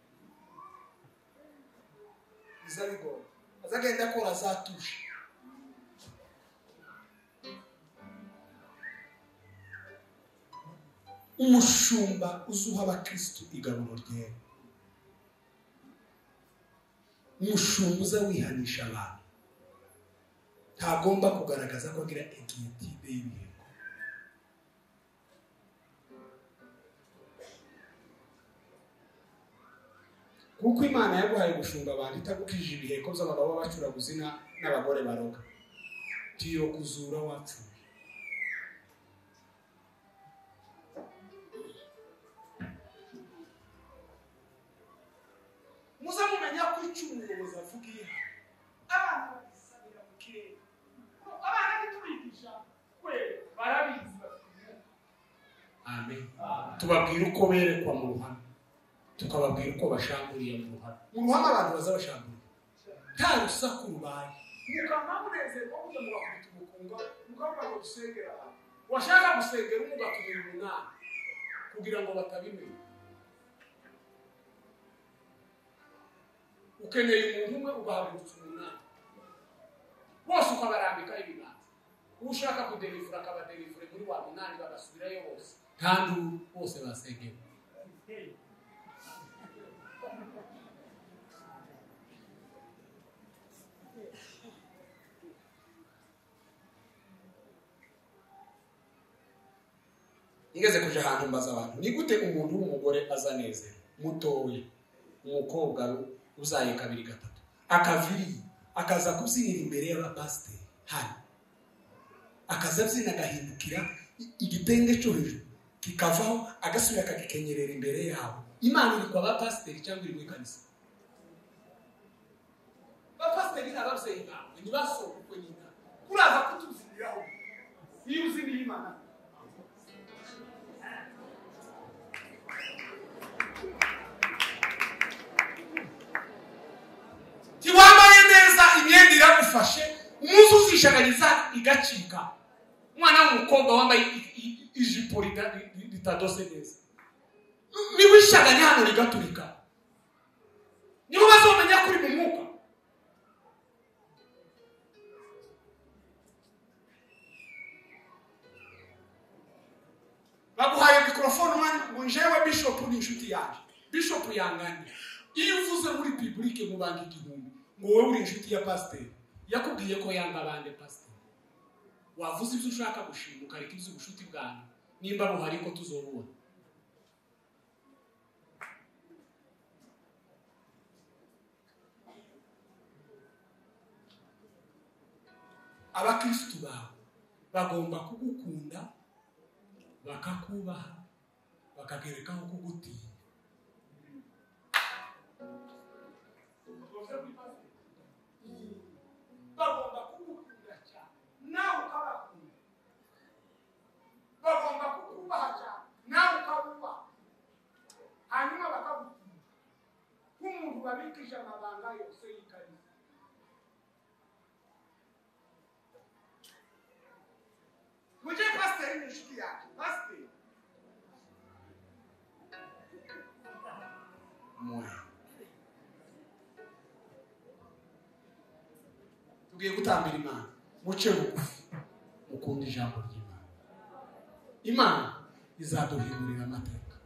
bizabigora. Azagenda akora azatusha. Umushumba uzuha abakristu igaburo ryera, umushumba uza wihanisha abantu, ntagomba kugaragaza ko agira inquiétude y'ibiheko. Kuko Imana yaguhaye gushumba abantu itagukije ibiheko by'abagabo b'abacuraguzi n'abagore baroga, tiyo kuzura wapfuye. Muza mumenya ko icyo umuyobozi avugiye abana babisabira mu kirere. Abana ntitubigisha kwe barabizi bafite. Amen. Tubabwira uko berekwa mu ruhame, tukababwira uko bashamburiye mu ruhame. Mu ruhame abantu bazabashamburiye nta rusaku rubaye, mukama munezerwa mujya mugakubita umukunga, mukavuga ngo dusengera abantu. Washaka gusengera umwe ugatumira umunani kugira ngo batabimenya. Ukeneye umuntu umwe ugahagurutsa umunani bose ukabarambika ibiganza. Ushaka kudelivura akabadelivure muri wa munani, bagasubirayo bose kandi bose basengewe. Nigeze kuja ahantu mbaza abantu, ni gute umuntu w'umugore azanezera mutoya, umukobwa uzaye kabiri gatatu, akaviri akaza kubyinira imbere y'abapasiteri hano, akaza abyina agahindukira igitenge cyo hejuru kikavaho agasubira akagikenyerera imbere yabo. Imana iri kwa bapasiteri cyangwa iri mu ikanisa? Bapasiteri ni ababyeyi bawe, ni basokwe nyina. Uraza kutuziniraho iyo uziniye Imana. Tiwambaye neza, imyenda iragufashe, umunsi uzishagariza igacika. Umwana w'umukobwa wambaye ijipo ritadose neza, niwishaganya hano rigaturika, niho bazomenya kuri mu mwuka. Baguhaye mikrofone ngo njewe bishop ni inshuti yanjye, bishop yanganye. Iyo uvuze muri public mu bantu igihumbi ngo wowe uri inshuti ya pasiteri, yakubwiye ko yanga abandi pasiteri. Wavuze ibyo ushaka gushima ukareka iby'ubushuti bwanyu, nimba buhari ko tuzobubona. Abakristu bawe bagomba kugukunda, bakakubaha, bakagerekaho kugutinya. Bagomba kugukunda cyane nawe ukabakunda, bagomba kukubaha cyane nawe ukabubaha, hanyuma bakagutinya nk'umuntu babikije amabanga yose y'ikanisa. Mujye pasiteri ni inshuti yacu, pasiteri mwe tugiye gutambira Imana, muce bugufi mukunde ijambo ry'Imana. Imana izaduhindurira amateka,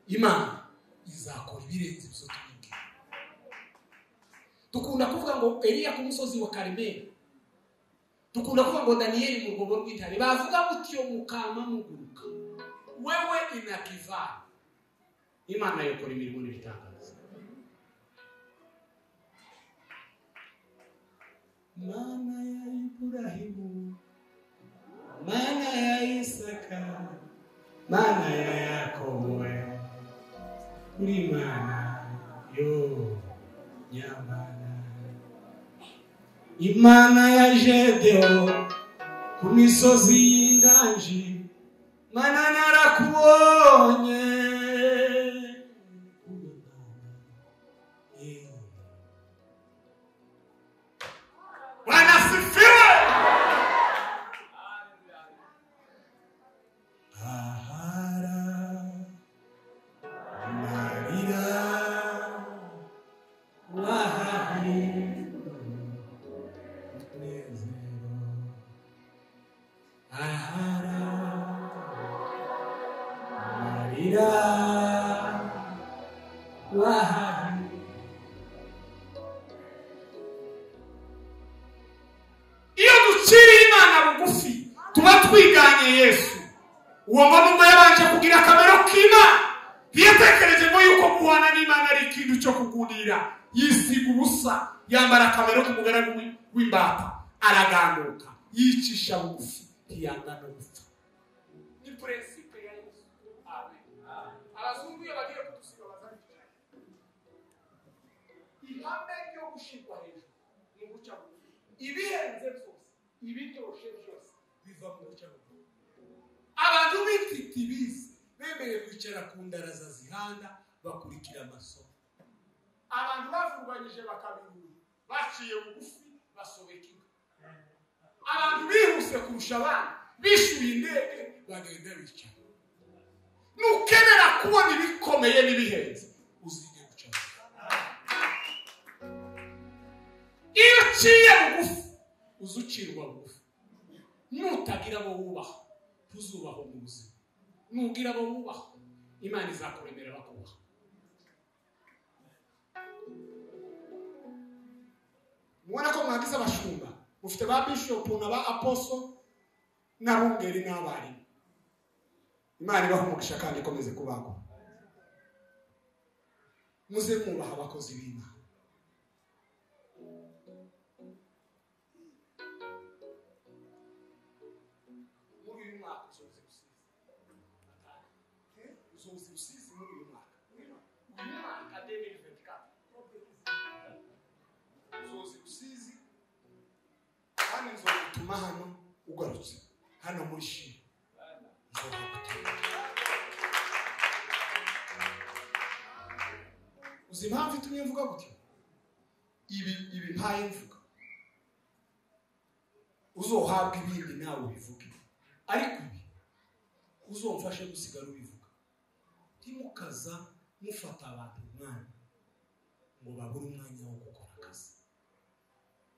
Imana izakora ibirenze ibyo twibwira. Dukunda kuvuga ngo Eliya ku musozi wa Karimeli Dukunda kuvuga ngo Daniyeli mu rwobo rw'intare, bavuga gutyo mukama muguruka. Wewe inakivaa. Imana yokora imirimo n'ibitangaza. Mana ya Ibrahimu, Mana ya Isaka, Mana ya Yakobo, uri Mana yo nyamana. Imana ya Gedeon ku misozi y'inganji, Mana narakubonye. Bwana asifiwe. Ahara marira wahahi nezero, ahara marira wahahi. Iyo duciriye Imana bugufi tuba twiganye Yesu. Uwo ngo nubwo yabanje kugira akamero k'Imana, ntiyatekereje ngo yuko guhana n'Imana ari ikintu cyo kugundira. Yisiga ubusa, yambara akamero k'umugaragu w'imbata, araganduka, yicisha bugufi, ntiyanga no gupfa. Ni principe ya Yesu. Amen. Abazungu iyo bagiye kudusiga bazabicara. Ihame ryo gushirwa hejuru ni uguca bugufi. Ibihenze byose, ibiryoshe byose biva mu guca bugufi. Abantu b'intiti bize bemeye kwicara ku ndaraza zihanda bakurikira amasomo. Abantu bavurwanyije bakabirura, baciye bugufi basobeka inka. Abantu bihuse kurusha abandi bishyuye indege bagenda bicara. Nukenera kubona ibikomeye n'ibihenze uzige guca bugufi. Iyo uciye bugufi uzucirwa bugufi. Nutagira abo wubaha ntuzubaho mu buzima. Nugira abo wubaha Imana izakuremera bakubaha. Mubona ko mwagize abashumba, mufite ba bishop na ba apostle n'abungeri n'abarimu. Imana ibahe umugisha kandi ikomeze kubaho. Muze mwubaha abakozi b'Imana. Muri uyu mwaka uzoza Rusizi. Uzoza Rusizi muri uyu mwaka. Uyu mwaka 2024. Uzoza Rusizi kandi nzogutuma hano ugarutse hano muri Shima. Nzogutuma. Uzi impamvu itumye mvuga gutyo? Ibi mpaye mvuga. Uzohabwa ibindi nawe ubivuge. Ariko ibi uzomfashe gusigara ubivuga. Ntimukaza mufata abantu umwanya ngo babure umwanya wo gukora akazi.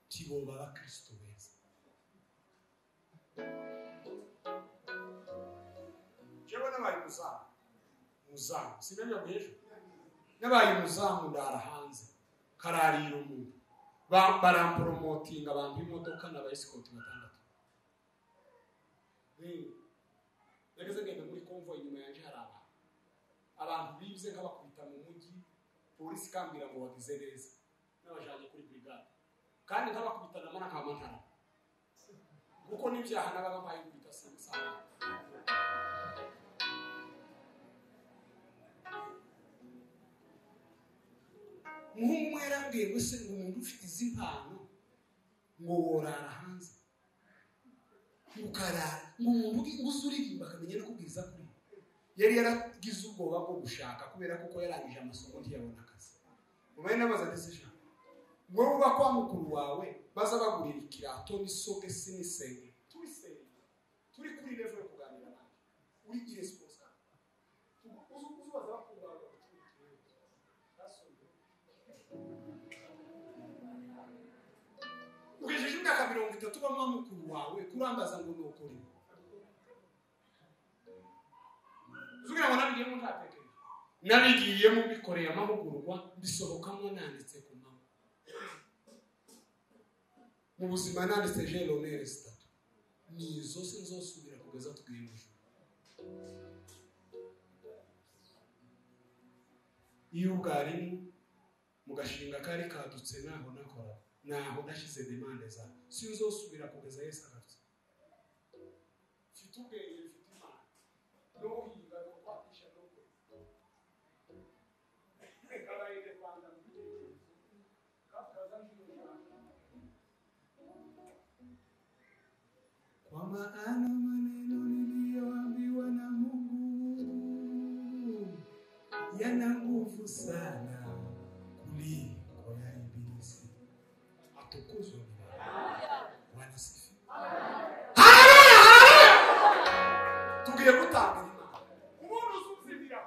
Tiboba abakristo beza. Jewe nabaye umuzamu. Umuzamu. Sinabibabwiye ejo? Nabaye umuzamu ndara hanze. Kararira umuntu. Barampromotinga abantu imodoka n'aba escort batandatu. Nageze ngenda muri convoy inyuma yanje hari abantu. Abantu bibye nk'abakubita mu mujyi, polisi ikambwira ngo wagize neza. N'abajanye kuri brigade. Kandi nk'abakubita namana nkamantara. Kuko n'ibyaha n'ababaye kubita sana. Umuhungu umwe yarambwiye ngo se ngo umuntu ufite izi mpano ngo worara hanze. Ukarara ngo umuntu uzi uririmba akamenya no kubwiriza kuri. Yari yaragize ubwoba bwo gushaka kubera kuko yarangije amasomo ntiyabona akazi. Ubaye nabaza ndetse wowe uba kwa mukuru wawe baza bagurira ikirato n'isogesi n'isenge. Tubisenge. Turi kuri level yo kuganira nawe. Uri irresponsible. Uzubaza bakuru bawe bagucurikira. Ugejeje imyaka 30 bamwa mukuru wawe kurambaza ngo nukuri. Uzugira ngo nabigiyemo ntatekereje. Nabigiyemo bikoreye amahugurwa mbisohokamo nanditse ku mama. Mu buzima nanditse j'ai l'honneur zitatu, nizo sinzosubira kugeza tugiye mu ijuru. Iyo ubwarimu mu gashinga kari kadutse naho nakora, naho nashize demande za sinzosubira kugeza Yesu agarutse. Mfite ubwenge, mfite Imana, no guhinga, no kwatisha, no kabaye Rwanda mu bitekerezo kaza. Kwa maana maneno niliyoambiwa na Mungu yana nguvu sana kuliko ya ibilisi. Atukuzwe milele. Bwana sifiwe. Haleluya, haleluya. Tugiye gutanga Imana. Umuntu uzuzimira,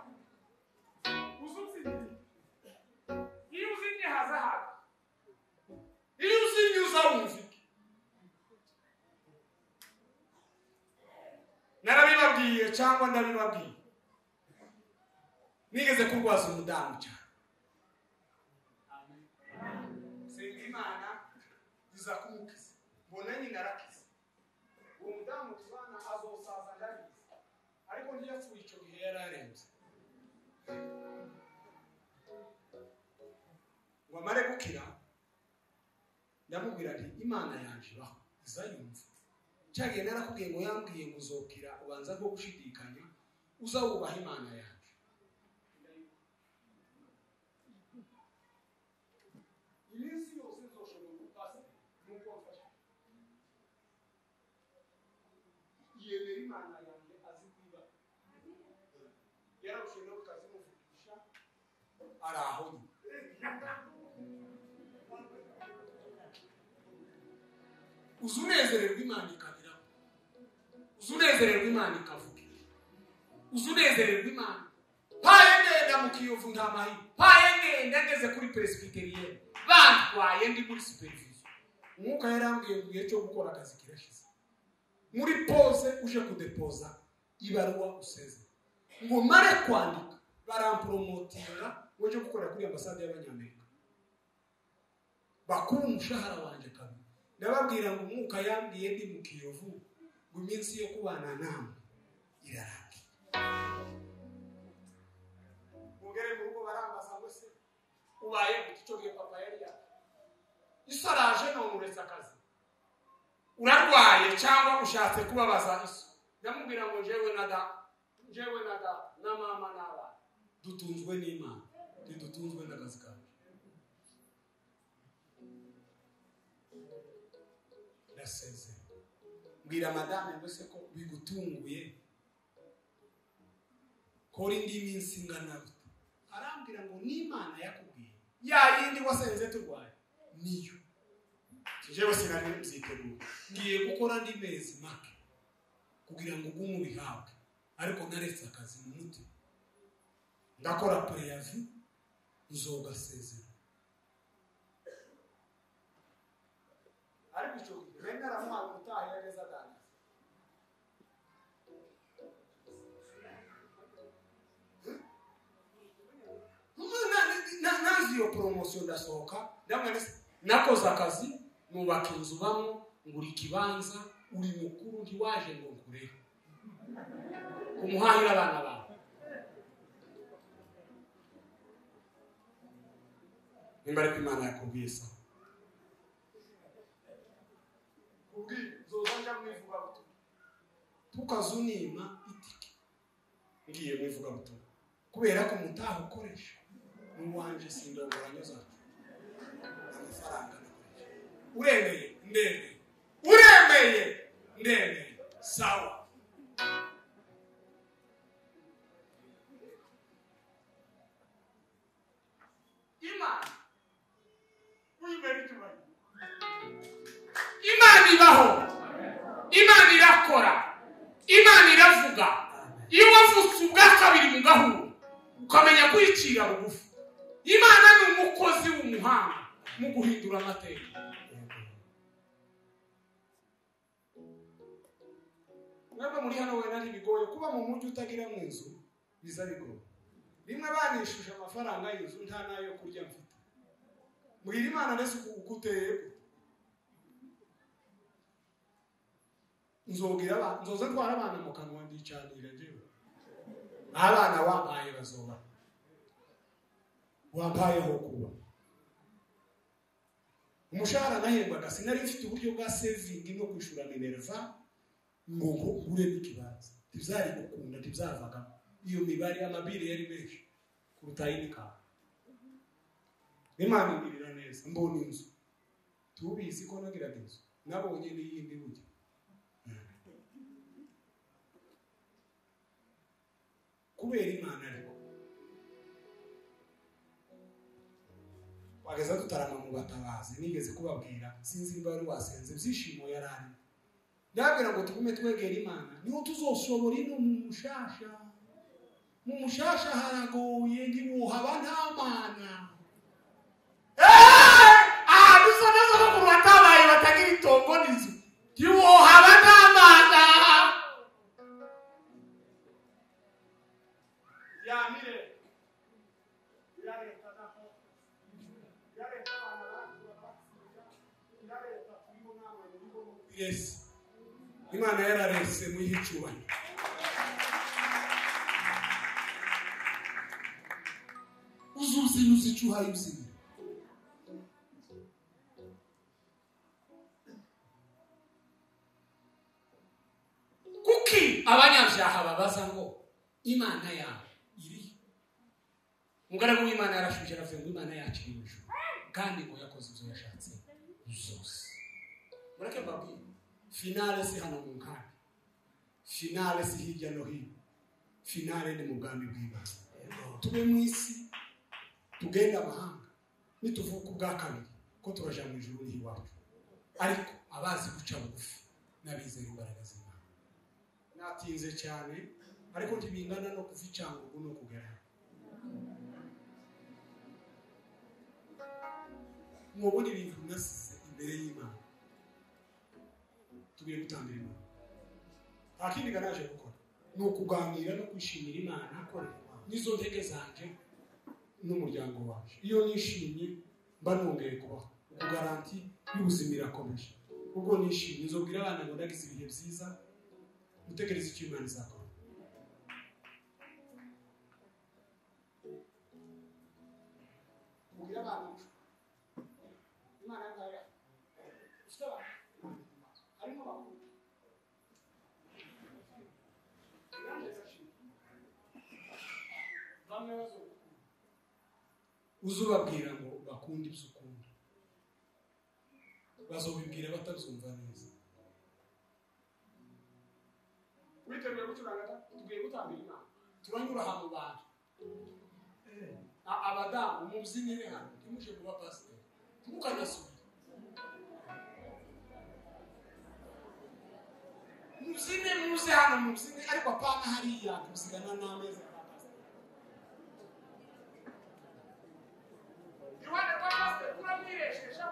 uzuzimira. Iyo uzimye haza habi. Iyo uzimye uzawumva. Narabibabwiye cyangwa ndabibabwiye, nigeze kurwaza umudamu cyane, senga Imana iza kumukiza, mbona nyina arakiza. Uwo mudamu tubana azosaza ndabizi, ariko ntiyapfuye icyo gihe yari arembye. Ngo amare gukira ndamubwira nti Imana yanje ibaho izayumva. Cyagiye narakubwiye ngo yambwiye ngo uzokira, ubanza rwo gushidikanya, uzawubaha Imana yanje. Iminsi yose nzoshobora gupasa nuko mfasha. Yemera Imana yanjye azi kwiba. Yararushe no kazimuvugisha araho nyine. Uzunezererwa Imana ikabira, uzunezererwa Imana ikavuga, uzunezererwa Imana. Paye ngenda mu Kiyovu nta mahirwe, paye ngenda ngeze kuri presbyterienne bantwaye ndi muri supervision. Umwuka yarambwiye ngo igihe cyo gukora akazi kirashize, muri pose uje kudepoza ibaruwa useze. Ngo mare kwandika barampromotinga ngo nje gukora kuri ambasade y'Abanyamerika, bakura umushahara wanje kabiri. Ndababwira ngo umwuka yambwiye ndi mu Kiyovu ngo iminsi yo kubana namwe irarangiye. Mugere mu rugo barambaza ngo se ubaye gute? Icyo gihe papa yari yaje, isaraje none uretse akazi, urarwaye cyangwa ushatse kubabaza iso? Ndamubwira ngo njyewe na da, njyewe na da na mama n'abana dutunzwe n'Imana, ntidutunzwe n'akazi kacu. Ndasezera mbwira madame ngo se ko bigutunguye kora indi minsi ingana gute? Arambwira ngo n'Imana yakubwiye ya yindi wasenze turwaye niyo. Jewe sinari mbyiteguye, ngiye gukora andi mezi make kugira ngo ugume ubihabwe, ariko naretse akazi mu mutima, ndakora preavis nzogasezera. Ariko icyo gihe bene naramuhaye umutaha yageze adandaza. Nazi iyo poromosiyo ndasohoka, ndamubwira nti nakoze akazi nubaka inzu bamo, ngura ikibanza, uri mukuru ntiwaje ngo nkureho kumuhahira abana bawe. Nimba ariko Imana yakubwiye sawa, kubwiye nzoza nja mu ivugabutumwa, tukazunima itike ngiye mu ivugabutumwa kubera ko mutaha ukoresha n'uwanje sindongoranyo zacu amafaranga nakoresha. Uremeye ndemeye, uremeye ndemeye, sawa. Imana Imana ibaho, Imana irakora, Imana iravuga. Iyo wavutse ubwa kabiri mu gahuru ukamenya kwicira bugufi, Imana ni umukozi w'umuhanga mu guhindura amateka. Mwebwe muri hano wenda ntibigoye kuba mu mujyi utagira mu nzu, biza bigoye. Rimwe banishuje amafaranga y'inzu nta nayo kurya mfite. Mbwira Imana ndetse uko uteye gute? Nzogira abana, nzoza ntwara abana mu kanwa ndicanira njyewe. Abana wampaye bazoba. Wampaye ho kuba. Umushahara nahembwaga sinari mfite uburyo bwa saving no kwishura minerva ngo ngure n'ikibanza. Ntibyari gukunda, ntibyavagamo. Iyo mibare amabiri yari menshi kuruta y'imikaka. Imana ingirira neza, mbona inzu. Tubizi ko nagiraga inzu, nabonye n'iyindi burya. Kubera Imana ariko. Wageza dutarama mu batabazi, nigeze kubabwira, sinzi niba wari wasenze, ibyishimo yarari. Ndababwira ngo tugume twegera Imana, niho tuzoshobora ino mu mushasha. Mu mushasha haragoye, ntiwohaba nta mana. Ahantu usa neza no ku batabaye batagira itongo n'inzu, ntiwohaba nta mana. Yamire. Ya leta naho. Ya leta abana barakura bakisiga. Ya leta turiho namwe muriho. Yes. Imana yararese muyihe icyubahiro. Uzuzina uzicuhaye uzina. Kuki abanyabyaha babaza ngo Imana yawe iri? Umugaragu w'Imana yarashubije aravuga ngo Imana yacu iri mu ijuru, kandi ngo yakoze ibyo yashatse zose. Mureke mbabwire, finale si hano mu nkambi, finale si hirya no hino, finale ni mu bwami bw'Imana. Tube mu isi, tugende amahanga, nituvuka ubwa kabiri ko turaja mu ijuru niho iwacu. Ariko abazi guca bugufi n'abizera imbaraga z'Imana. Natinze cyane, ariko ntibingana no kuva i Cyangugu no kugera hano. Mubona ibintu nasize imbere y'Imana. Tugiye gutambira Imana. Nta kindi garaje gukora, ni ukuganira no kwishimira Imana n'izo ntege zanje n'umuryango waje. Iyo nishimye mba nongeye kubaho. Garanti y'ubuzima irakomeje. Ubwo nishimye nzobwira abana ngo ndagize ibihe byiza, mutegereze icyo Imana izakora. Mubwire abana Imana yabaye. Ufite abana? Harimo abakuru. Bamwe bazokura. Uzubabwira ngo bakunde ibyo ukunda. Bazobibwira batabyumva neza. Witeguye gucuranga, tugiye gutambira Imana. Turanyura aha mu bantu. Abadamu mubyinire hano, ntimuje kuba pasiteri. Ntimukanasubire. Mubyine muze hano mubyine, ariko apana hariya kubyigana n'ameza ya pasiteri. Iruhande rwa pasiteri uramwiresheje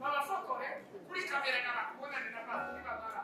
babafotore kuri kamera n'abakubonane na pasiteri bamara.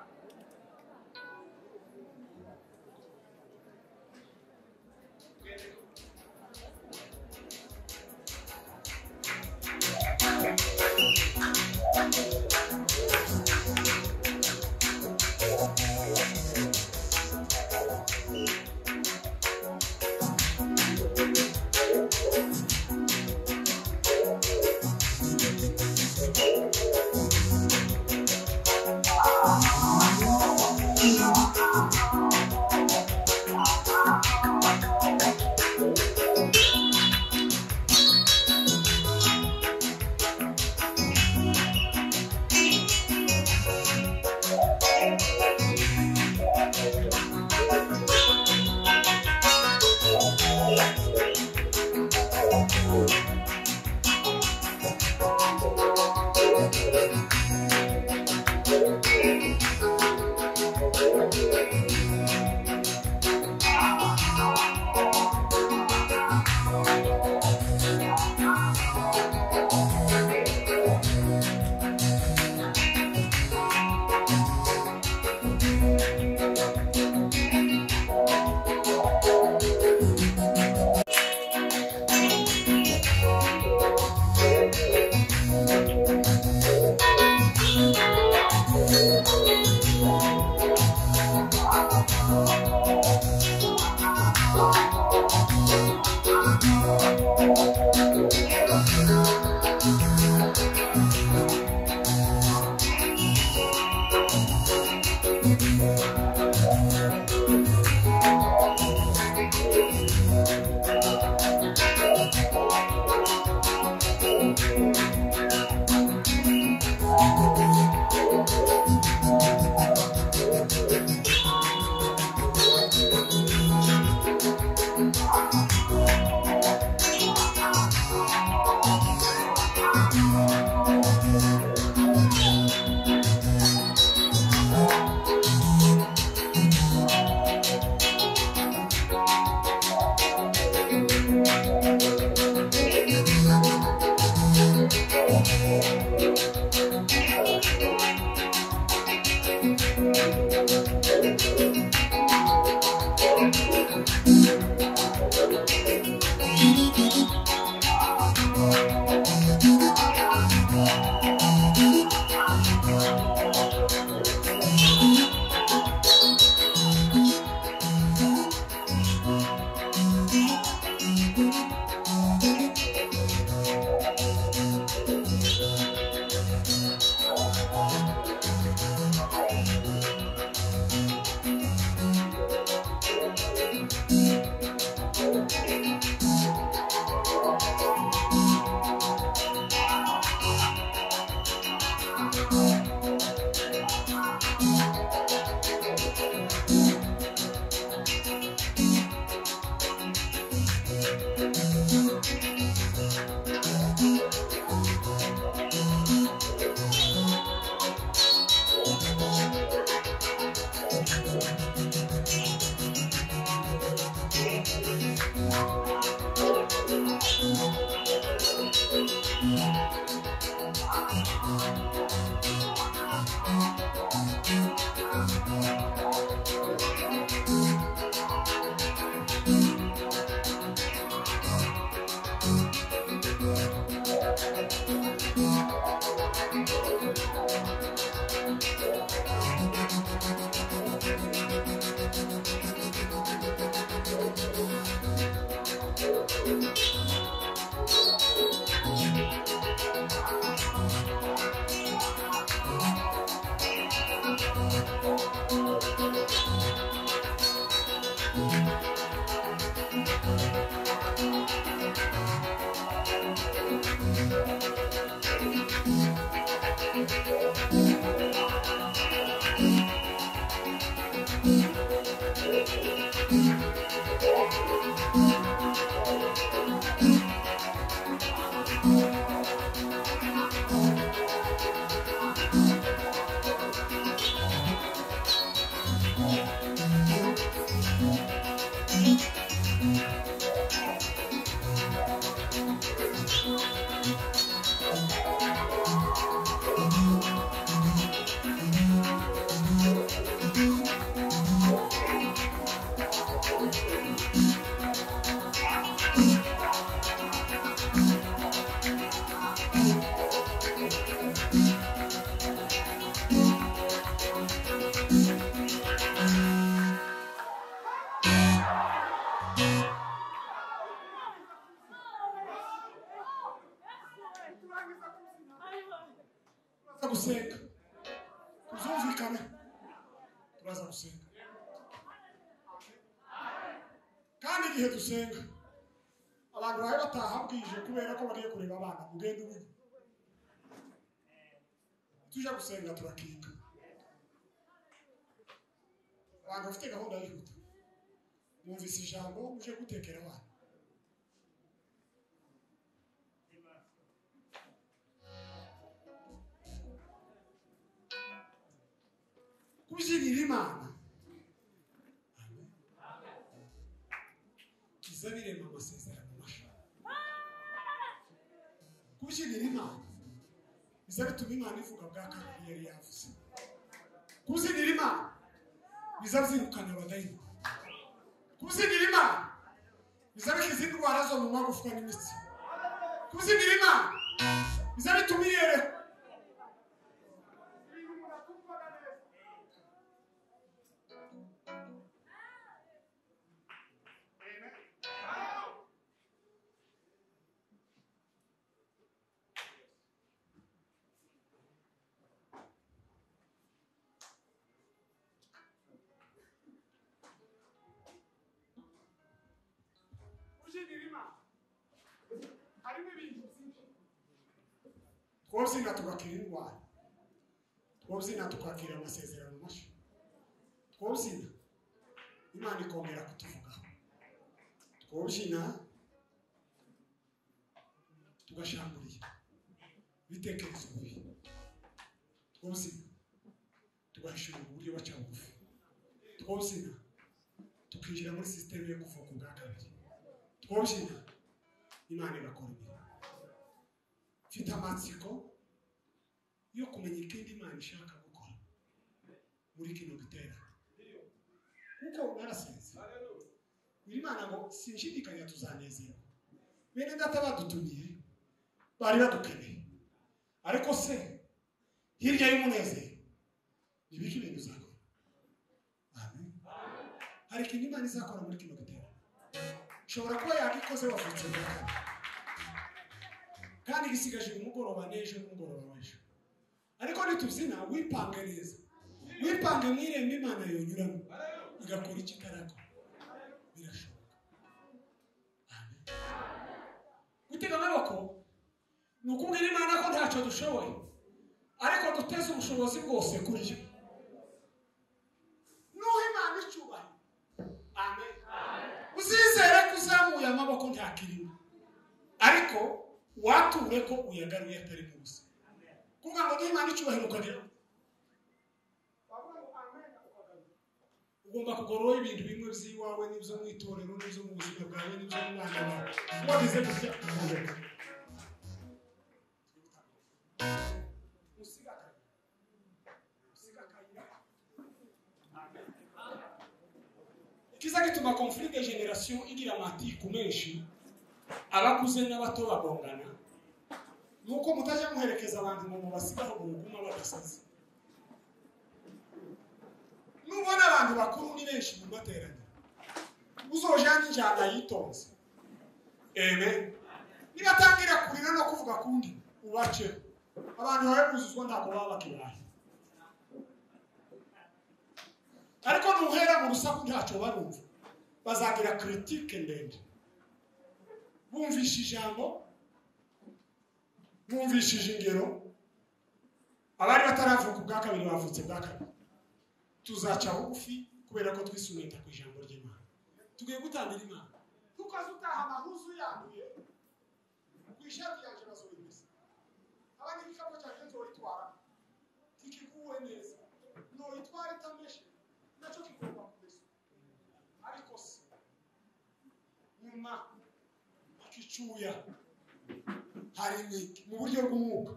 Gusenga tuzumvikane, turaza gusenga kandi igihe dusenga abantu bawe bataha bwije kubera ko bagiye kureba abana. Mugende ubu tujya gusenga turakinga. Abantu bafite gahunda yihuta, mwumvise ijambo muje gutekera abana. Kubyinira Imana kiza birema amasezerano mashya. Kubyinira Imana biza bituma Imana ivuga bwa kabiri yari yavuze. Kubyinira Imana biza byirukana abadayimoni. Kubyinira Imana biza bikiza indwara zo mu magufwa n'imitsi. Kubyinira Imana biza bituma iyereka. Twobyina tugakira indwara, twobyina tukakira amasezerano mashya, twobyina Imana ikongera kutuvugaho, twobyina tugashangurira ibitekerezo bibi, twobyina tugahishura uburyo baca bugufi, twobyina tukinjira muri sisiteme yo kuvuka ubwa kabiri, twobyina Imana igakora imirimo. Mfite amatsiko yo kumenya ikindi Imana ishaka gukora muri kino giterane, kuko narasenze Imana ngo sinshidikanya tuzanezerwa. Bene data badutumiye bari badukeneye, ariko se hirya y'umunezero ibiki ibintu uzakora? Amen. Hari ikintu Imana izakora muri kino giterane, ushobora kuba yagikoze wavutse bwa kabiri, kandi gisigaje umugoroba n'ejo n'umugoroba w'ejo. Ariko nitubyina wipange neza, wipange mu irembo Imana yonyuramo igakora icyo itarakora, birashoboka. Amen. Gutega amaboko ni ukubwira Imana ko ntacyo dushoboye, ariko duteze ubushobozi bwose kuri yo. Nuha Imana icyubahiro. Amen. Uzizere ko uzamuye amaboko ntakirimo, ariko wature ko uyagaruye atari mu busa. Kuvuga ngo duhe Imana icyubahiro ukagira ugomba kugorora ibintu bimwe by'iwawe n'ibyo mu itorero n'ibyo mu buzima bwawe n'ibyo mu bana bawe. Wagize gutya kiza gituma conflit de generation igira amatiku menshi, abakuze n'abato bagongana, nuko mutajya muherekeza abantu ngo mubasigaho buguma badasaze. Nubona abantu bakuru ni benshi mu materaniro, uzojana injyana yitonze. Amen. Nibatangira kurira no kuvuga kundi ubace, abantu bawe kuzuzwa ntabwo baba bakibaye. Ariko nuhera mu rusaku ntacyo barumva, bazagira critique ndende. Bumvisha ijambo, bumvishije ingero, abari bataravuka ubwa kabiri bavutse bwa kabiri. Tuzaca bugufi kubera ko twisumita ku ijambo ry'Imana. Tugiye gutambira Imana. Tukaza utaha amahuzu yanduye ku ishati yanjye bazoyimesa, abandi igikapu cyanjye nzoyitwara tikikuwe neza, noyitwara itameshe nacyo kigomba kumesa. Ariko se nyuma ikicuya hari mu buryo bw'umwuka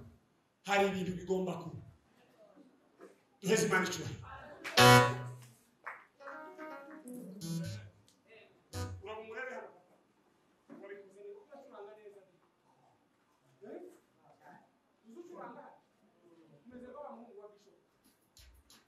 hari ibintu bigomba kuba. Duheze Imana icyubahiro. Urabumurebe hano wabikoze neza, uracuranga neza, uzucuranga umeze nk'abamuhungu wa bishop.